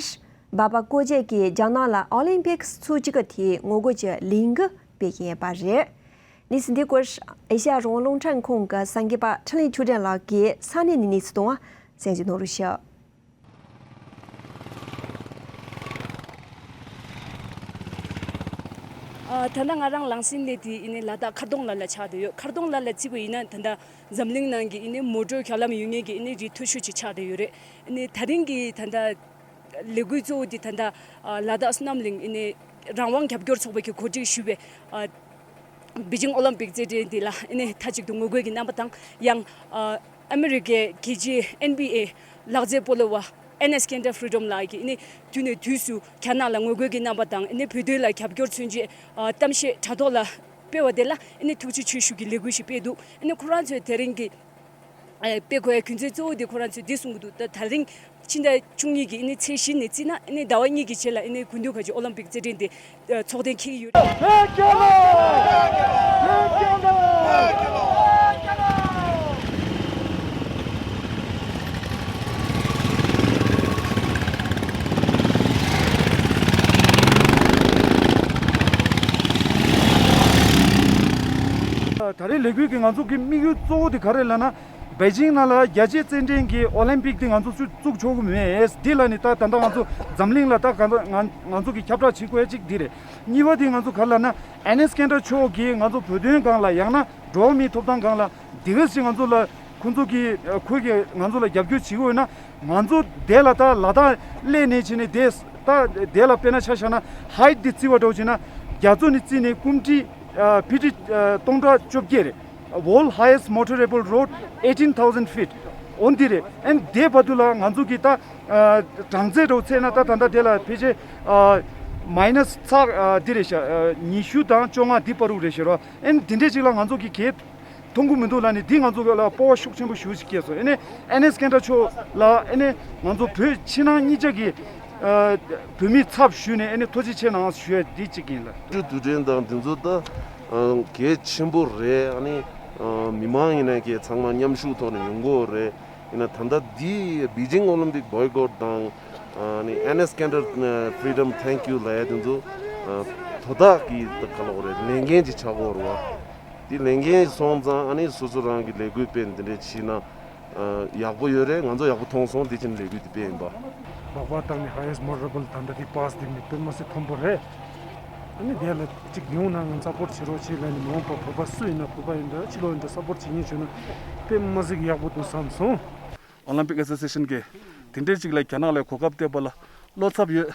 འབབ་པ་སྐོར་རྒྱག་གིས་རྒྱ་ནག་ལ་ཨོ་ལིམ་པིག་སི་ཚོགས་རྒྱུ་གི་ཐད་ངོ་རྒོལ་གྱི་ལས་འགུལ་སྤེལ་གྱིན་ཡོད་པ་རེད། གནས་ཚུལ་འདིའི་སྐོར་ཨེ་ཤ་ཡ་རང་དབང་རླུང་འཕྲིན་ཁང་གི་གསར་འགོད་པ་འཕྲིན་ལས་ཆོས་སྒྲོན་ལགས་ཀྱིས་ས་གནས་ནས་གནས་ཚུལ་དང་གསན་རྒྱུ་གནང་རོགས་ཞུ། ཨ། ད་ལྟ་ང་རང་ལངས་ཟིན་ནས་དེ་ཡིན་ནའི་ལ་དྭགས་མཁར་གདོང་ལ་ལ་ཆགས་བསྡད་ཡོད། མཁར་གདོང་ལ་ལ་བརྩིས་པ་ཡིན་ན་ད་ལྟ་འཛམ་གླིང་ནང་གི་ཡིན་ནའི་མོ་ཊ་རྒྱ་ལམ་ཡོད་མཁན་གྱི་ཡིན་ནའི་རི་མཐོ་ཤོས་ཅིག་ཆགས་བསྡད་ཡོད་རེད། ཡིན་ནའི་ད་རིང་གི་ད་ལྟ་ལས་འགུལ་གཙོ་བོ་དེ་ད་ལྟ་ཨ་ལ་དྭགས་བསོད་ནམས་གླིང་ཡིན་ནའི་རང་དབང་རྒྱབ་སྐྱོར་ཚོགས་པ་གིས་གོ་སྒྲིག་ཞུས་པའི་ཨ། པེ་ཅིང་ཨོ་ལིམ་པིག་རྩེད་འགྲན་འདི་ལ་ཨ་ནི་མཐའ་གཅིག་ཏུ་ངོ་རྒོལ་གྱི་རྣམ་པ་དང་། ཡང་ཨ་ཨ་མི་རི་ཀའི་རྒྱལ་སྤྱིའི་ཨེན་བི་ཨེ་ལག་རྩེད་སྤོ་ལོ་བ་ཨེ་ནེས་ཁན་ཏྲ་ཧྥི་རི་ཌམ་ལགས་ཀྱིས་ཨ་ནི་དུས་ནས་དུས་སུ་རྒྱ་ནག་ལ་ངོ་རྒོལ་གྱི་རྣམ་པ་དང་། ཨ་ནི་བོད་དོན་ལ་རྒྱབ་སྐྱོར་མཚོན་ཆེད་ཨ་གཏམ་བཤད་དྲ་ཐོག་ལ་སྤེལ་བ་དེ་ལ་ཨ་ནི་ཐུགས་རྗེ་ཆེ་ཞུ་གི་ལས་འགུལ་ཞིག་སྤེལ་འདུག་ཨ་ནི་ཁོ་རང་ཚོས་དེ་རིང་གི་ཨ་དཔེ་དགོས་ཡ་རྒྱུ་མཚན་གཙོ་བོ་དེ་ཁོ་རང་ཚོས་འདི་གསུང་གི་འདུག་ད་ད་རིང་ཕྱི་ཟླ་བཅུ་གཉིས་ཀྱི་ཨ་ནི་ཚེས་བཞི་ནས་བརྩིས་ན་ཨ་ནི་ཟླ་བ་གཉིས་ཀྱི་རྗེས་ལ་ཨ་ནི་དགུན་དུས་ཁ་ཆེ་ཨོ་ལིམ་པིག་རྩེད་འགྲན་དེ་ཚོགས་གཏན་འཁེལ་གྱི་ཡོད། ད་རེས་ལས་འགུལ་གྱི་ང་ཚོ་གི་དམིགས་ཡུལ་གཙོ་བོ་དེ་ག་རེ་ལབ་ན། པེ་ཅིང་ནང་ལ་རྒྱལ་སྤྱིའི་རྩེད་འགྲན་གྱི་ཨོ་ལིམ་པིག་དེ་ང་ཚོ་ཚུ་བཙུགས་ཆོག་གི་མེད། འདི་ལ་ནི་ད་ད་ལྟ་ང་ཚོ་འཛམ་གླིང་ལ་ད་ག་ད་ང་ང་ཚོ་གི་ཁྱབ་བསྒྲགས་བྱེད་དགོས་ཡ་གཅིག་འདི་རེད། གཉིས་པ་དེ་ང་ཚོ་ག་ལབ་ན། ཨེ་ནེས་ཁན་ཏྲ་མཆོག་གིས་ང་ཚོ་བོད་དོན་སྒང་ལ། ཡང་ན་འགྲོ་བ་མིའི་ཐོབ་ཐང་སྒང་ལ་དེ་ག་ཞིག་ང་ཚོ་ལ་ཁོང་ཚོ་གིས་ཁོས་ཀྱིས་ང་ཚོ་ལ་རྒྱབ་སྐྱོར་བྱེད་དགོས་ན། ང་ཚོ་དེ་ལ་ད་ལ་དྭགས་སླེབས་ནས་བྱས་ནས་དེ་ད་དེ་ལ་དཔེར་ན་ཆ་བཞག་ན་ཧའེ་ཊི་དེ་བརྩི་བ་འདྲ་བོ་བྱས་ན། རྒྱ་མཚོ་ནས་བརྩིས་ནས་ཀུམ་ཀྲི། ཨ་ཕི་ཊི་ཨ་སྟོང་ཕྲག་བཅོ་བརྒྱད་རེད། World highest motorable road, eighteen thousand feet. འོ་འདི་རེད། ཨན་དེ་བར་དུ་ལ་ང་ཚོ་གི་ད་ཨ་གྲངས་ཚད་རོ་ཚད་ན་ད་ད་ལྟ་དེ་ལ་ཕལ་ཆེར་ཨ་མའི་ནས་ཚག་ཨ་འདི་རེད་ཤག་ཨ་ཉི་ཤུ་དང་བཅོ་ལྔ་འདི་བར་དུ་རེད་ཤག་རོ། ཨན་འདི་འདྲས་ཅིག་ལ་ང་ཚོ་གི་གས་མཐོང་གི་མི་འདུག་ལ་ནི་འདི་ང་ཚོ་ལ་སྤོབས་པ་ཤུགས་ཆེན་པོ་ཞེ་པོ་ཅིག་སྐྱེས་སོང་། ཨ་ནི་ཨེ་ནེ་སི་ཀེན་ཌ་མཆོག་ལ་ཨ་ནི་ང་ཚོ་བོད་ཕྱི་ནང་གཉིས་ཆ་གི་ཨ་བོད་མིའི་ཚབ་ཞུས་ནས་ཨ་ནི་ཐུགས་རྗེ་ཆེ་གནང་ཞུ་ཡ་འདི་གཅིག་ཡིན་ལ། ཀྲུའུ་རྡུལ་ཕྲན་དང་དེ་ཚོ་ད་ཨ་གལ་ཆེན་པོ་རེད། ཨ་ནི་ཨ་མི་མང་ཡིན་ན་གལ་ཚང་མ་མཉམ་ཞུགས་ཐོག་ནས་ཡོང་གི་ཡོད་རེད། ཡིན་ན་ད་ལྟ་འདི་Beijing Olympic boycott དང་ཨ་ནི་ཨེ་ནེ་སི་ཀེན་ཌ་ཨ་Freedom Thank You ལབ་ཡ་དེ་ཚོ་ཨ་དོ་བདག་གི་ག་ལབ་དགོས་རེད། ལས་འགན་ཅིག་ཆགས་ཀྱི་ཡོད་རེད་བ། དེ་ལས་འགན་སོང་ཙང་ཨ་ནི་སོ་སོ་རང་གི་ལས་འགུལ་སྤེལ་འདི་འདྲས་བྱས་ན་ཨ་ཡག་པོ་ཡོད་རེད། ང་ཚོ་ཡག་པོ་མཐོང་སོང་། དེ་བྱས་ནས་ལས་འགུལ་དེ་སྤེལ་ཡིན་པ། སྦག་སྦག་བཏང་ནས་highest motorable ད་ལྟ་དེ་པཱས་བསྡིགས་ནས་དཔེ་མི་སྲིད་མཐོན་པོ་རེད། ཨ་ནི་དེ་ལ་གཅིག་ཡོང་ན་ང་སཔོར་ཊི་བྱེད་རོགས་བྱེད་ལབ་ནས་མ་འོངས་པ་བོད་པ་སུ་ཡིན་ན་བོད་པ་ཡིན་འདྲ་ཕྱི་ལོགས་ཡིན་འདྲ་སཔོར་ཊི་བྱེད་མཁན་བྱུང་ན་དཔེ་མི་སྲིད་ཡག་པོ་འདུག་བསམ་སོང་། Olympic Association གིས་དེ་འདྲའི་ཅིག་ལ་རྒྱ་ནག་ལ་གོ་སྐབས་སྟེར་བ་ལ་བློ་འཚབ་ཡོད།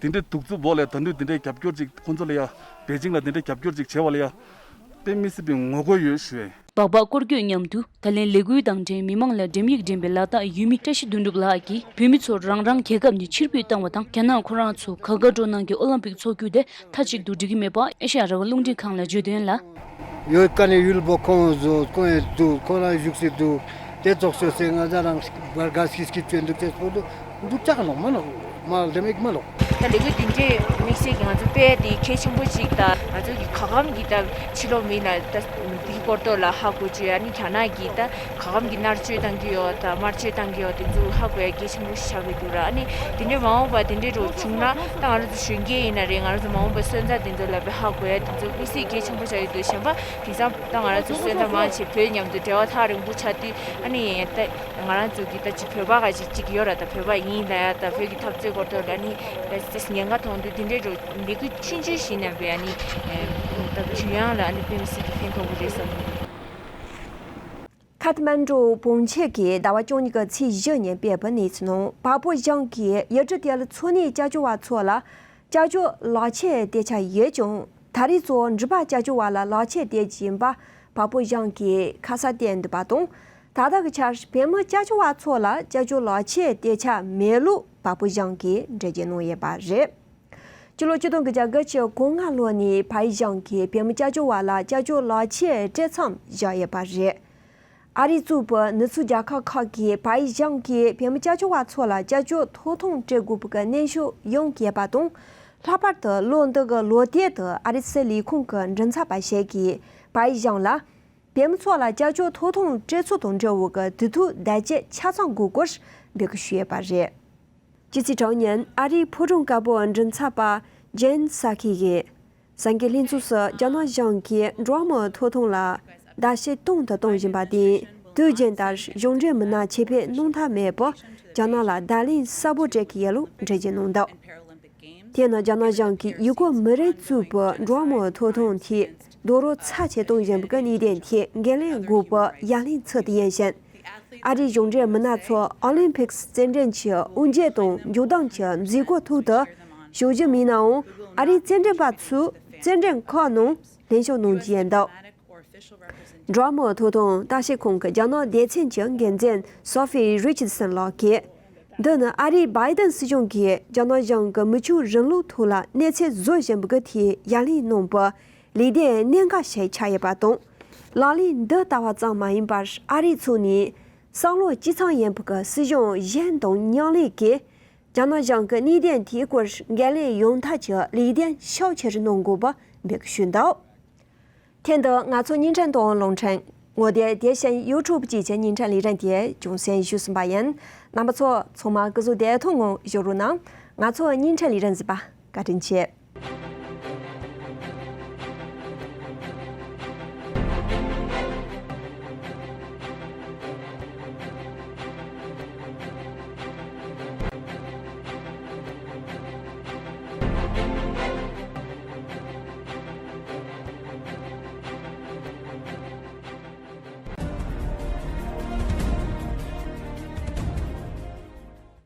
དེ་འདྲའི་གདུག་རྩུབ་འོག་ལ་ད་དུང་དེ་འདྲའི་རྒྱབ་སྐྱོར་ཅིག་ཁོང་ཚོ་ལ་ཡ་པེ་ཅིང་ལ་དེ་འདྲའི་རྒྱབ་སྐྱོར་ཅིག་བྱས་པ་ལ་ཡ་དཔེ་མི་སྲིད་པའི་ངོ་རྒོལ་ཡོད་ཞུ་བས། སྦག་སྦག་སྐོར་སྐྱོད་མཉམ་དུ་ད་ལན་ལས་འགུལ་དང་འབྲེལ་མི་མང་ལ་འགྲེམས་ཡིག་འགྲེམས་པའི་ལག་རྟགས་ཡོད་མི་བཀྲ་ཤིས་དོན་གྲུབ་ལགས་ཀྱིས་བོད་མི་ཚོར་རང་རང་རྒྱལ་ཁབ་ནས་ཕྱིར་འབུད་བཏང་བ་དང་རྒྱ་ནག་ཁོ་རང་ཚོ་ག་ག་འགྲོ་གནང་གི་ཨོ་ལིམ་པིག་འཚོགས་རྒྱུ་དེ་མཐའ་གཅིག་ཏུ་འགྲིག་གི་མེད་པ་ཨེ་ཤ་ཡ་རང་དབང་རླུང་འཕྲིན་ཁང་ལ་བརྗོད་དོན་ལ། ཡོད་ཀ་ནས་ཡུལ་པོ་ཁོང་བཟོ་ཁོང་ཡི་འདུག་ཁོང་རང་བཞུགས་སུ་འདུག་དེ་ཙོགས་ཤོད་སེ་ང་ཚ་རང་བར་ག་སྐྱིད་སྐྱིད་བྱོན་འདུག་དེ་ཚོ་འདུག་འདུག་ཅག་ལོག་མ་ལོག་མ་ལོག་དེ་མིག་མ་ལོག་ད་ལས་འགུལ་འདི་འདྲའི་དམིགས་བསལ་གྱི་ང་ཚོ་དཔེ་དེ་གལ་ཆེན་པོ་ཅིག་ད་ང་ཚོ་གི་ག་གམ་གྱི་ད་ཕྱི་ལོགས་མི་ལ་ད་འདི་སྐོར་ཐོག་ལ་ཧ་གོ་བཅུག་ཡ་ནི་རྒྱ་ནག་གི་ད་ག་གམ་གྱི་མནར་གཅོད་བཏང་གི་ཡོད་ད་དམར་གཅོད་བཏང་གི་ཡོད་དེ་ཚོ་ཧ་གོ་ཡ་གལ་ཆེན་པོ་ཞིག་ཆགས་ཀྱི་འདུག་ར། ཨ་ནི་དེ་འདྲའི་མ་འོངས་པ་དེ་འདྲའི་རོ་བྱུང་ན་ད་ང་རང་ཚོ་གཞོན་སྐྱེས་ཡིན་ན་རེད། ང་རང་ཚོ་མ་འོངས་པ་སོན་རྩ་དེ་ཚོ་ལ་དཔེ་ཧ་གོ་ཡ་དེ་ཚོ་དམིགས་བསལ་གལ་ཆེན་པོ་ཆགས་ཀྱི་འདུག་གཞན་པ་དེང་སང་ད་ང་རང་ཚོ་སོན་རྩ་མང་ཆེ་བོད་མཉམ་དུ་འབྲེལ་བ་ཐག་རིང་པོ་ཆགས་དུས་ཨ་ནི་ད་ང་རང་ཚོ་གི་ད་ཅིག་བོད་པ་ག་ཅིག་ཅིག་ཡོད་ར། ད་བོད་པ་ཡིན་ད་ཡ་ད་བོད་ཀྱི་འཐབ་རྩོད་སྐོར་ཐོག་ལ་ཨ་ནི་ད་ཉེན་ཁ་མཐོང་དུས་དེ་འདྲའི་རོ་ལས་འགུལ་ཆུང་ཆུང་ཞིག་ནས་བས་ཨ་ནི་ད་གུ་ཡངས་ལ་ཨ་ནི་དཔེ་མི་སྲིད་ཀྱི་ཕན་ཐོགས་པོ་རེད་བསམ། ཁ་ཐ་མན་གྲུ་བོན་ཆེ་གིས་ཟླ་བ་བཅུ་གཉིས་ཀྱི་ཚེས་བཞི་ཉིན་སྤེལ་བའི་གནས་ཚུལ་ནང་བལ་པོ་ཞང་གིས་ཡུལ་གྲུ་དེ་ལ་འཚོ་གནས་སྐྱབས་བཅོལ་བ་ཚོ་ལ་སྐྱབས་བཅོལ་ལག་ཁྱེར་སྟེར་འཆར་ཡོད་ཀྱང་ད་རེས་ཚོ་འགྲུལ་པ་སྐྱབས་བཅོལ་བ་ལ་ལག་ཁྱེར་སྟེར་གྱི་ཡིན་པ་བལ་པོ་ཞང་གིས་ཁ་གསལ་བསྟན་འདུག་པ་དང་། ད་ལྟ་གི་ཆར་བོད་མི་སྐྱབས་བཅོལ་བ་ཚོ་ལ་སྐྱབས་བཅོལ་ལག་ཁྱེར་སྟེར་འཆར་མེད་ལུགས་བལ་པོ་ཞང་གིས་འགྲེལ་བརྗོད་གནང་ཡོད་པ་རེད། སྤྱི་ལོ་ཆིག་སྟོང་དགུ་བརྒྱ་དགུ་བཅུ་གོ་ལྔ་ལོ་ནས་བལ་ཡུལ་གཞུང་གིས་བོད་མི་སྐྱབས་བཅོལ་བ་ལ་སྐྱབས་བཅོལ་ལག་ཁྱེར་སྤྲད་མཚམས་བཞག་ཡོད་པ་རེད། ཨ་རིས་བཙུགས་པའི་ནུབ་ཕྱོགས་རྒྱལ་ཁབ་ཁག་གིས་བལ་ཡུལ་གཞུང་གིས་བོད་མི་སྐྱབས་བཅོལ་བ་ཚོ་ལ་སྐྱབས་བཅོལ་ཐོབ་ཐང་སྤྲད་དགོས་པའི་གནོན་ཤུགས་ཡོང་གི་ཡོད་པ་དང་། ལྷག་པར་དུ་ལོ་འདི་གི་ལོ་དེབ་དུ་ཨ་རིའི་སྲིད་ལས་ཁུངས་ཀྱི་མགྲིན་ཚབ་པ་ཞིག་གིས་བལ་ཡུལ་གཞུང་ལ། བོད་མི་ཚོ་ལ་སྐྱབས་བཅོལ་ཐོབ་ཐང་སྤྲད་ཚུལ་དང་འབྲེལ་བའི་དུས་ཐོག་བརྡ་ཆད་ཆ་ཚང་དགོས་སྐོར་འབོད་སྐུལ་ཞུས་ཡོད་པ་རེད། ཇི་སི་གྲངས་ཉིན་ཨ་རིའི་ཕོ་བྲང་དཀར་པོའི་མགྲིན་ཚབ་པ་ཇེན་སཱ་ཁི་ཡིས་གསར་འགོད་ལྷན་ཚོགས་སུ་རྒྱ་ནག་གཞུང་གིས་འགྲོ་བ་མིའི་ཐོབ་ཐང་ལ་བརྡབ་གསིག་དང་དུ་གཏོང་བཞིན་པ་དེ་དུས་རྒྱུན་ལྟར་གཞུང་འབྲེལ་མི་སྣ་ཆེད་ཕེབས་གནང་ཐབས་མེད་པར་རྒྱ་ནག་ལ་བརྡ་ལན་གསལ་པོ་སྤྲད་ཀྱི་ཡོད་ལུགས་འགྲེལ་བརྗོད་གནང་འདུག་དེས་ན་རྒྱ་ནག་གཞུང་གིས་ཡུ་གུར་མི་རིགས་གཙོས་པའི་འགྲོ་བ་མིའི་ཐོབ་ཐང་ཐད་རྡོག་རོལ་ཚབས་ཆེ་གཏོང་བཞིན་པའི་གནད་དོན་ཐད་འགན་ལེན་དགོས་པའི་ཡ་ལན་ཚུལ་དེ་ཡིན་ཞིང་། ཨ་རིའི་གཞུང་འབྲེལ་མི་སྣ་ཚོ་ཨོ་ལིམ་ཕིག་སི་རྩེད་འགྲན་གྱི་དབུ་འབྱེད་དང་མཇུག་བསྡོམས་ཀྱི་མཛད་སྒོའི་ཐོག་ཏུ་ཞུགས་རྒྱུ་མིན་ནའང་ཨ་རིའི་རྩེད་འགྲན་པ་ཚོས་རྩེད་འགྲན་ཁག་ནང་ལྷན་ཞུགས་གནང་རྒྱུ་ཡིན་འདུག་འགྲོ་བ་མིའི་ཐོབ་ཐང་བརྟག་དཔྱད་ཁང་གི་རྒྱ་ནག་སྡེ་ཚན་གྱི་འགན་འཛིན་སོ་ཧྥི་རི་ཆར་སན་ལགས་ཀྱིས། འདི་ནི་ཨ་རིའི་བྷའི་ཏན་སྲིད་གཞུང་གིས་རྒྱ་ནག་གཞུང་གི་མི་ཆོས་རིང་ལུགས་ཐོག་ལ་གནས་ཚད་བཟོ་བཞིན་པའི་ཐད་ཡ་ལན་གནང་བའི་ལེགས་ལྡན་གནད་འགག་ཞིག་ཆགས་ཡོད་པ་དང་། ལག་ལེན་འདི་ལྟ་བ་ཙམ་མ་ཡིན་པར་ཨ་རིའི་ཕྱོགས་ནས་བསམ་བློ་གཅིག་མཚུངས་ཡིན་པའི་སྲིད་གཞུང་གཞན་དང་མཉམ་ལས་ཀྱིས་རྒྱ་ནག་གཞུང་གི་གནད་དོན་དེའི་སྐོར་འགན་ལེན་ཡོང་ཐབས་ཀྱི་ལེགས་ལྡན་ཕྱོགས་ཆེར་གནང་དགོས་པ་འབོད་སྐུལ་ཞུས་འདུག་དེ་འདི་ང་ཚོ་བརྙན་འཕྲིན་དང་རླུང་འཕྲིན། ངོ་དེབ་དེ་བཞིན་ཡུ་ཊུབ་བཅས་ཀྱི་བརྙན་འཕྲིན་ལས་རིམ་དེ་རྒྱང་སྲིང་ཞུས་ཟིན་པ་ཡིན། རྣམ་པ་ཚོ་ཚང་མ་སྐུ་གཟུགས་བདེ་ཐང་ངང་བཞུགས་རོགས་གནང་། ང་ཚོ་བརྙན་འཕྲིན་ལས་རིམ་གཟིགས་པ་བཀའ་དྲིན་ཆེ།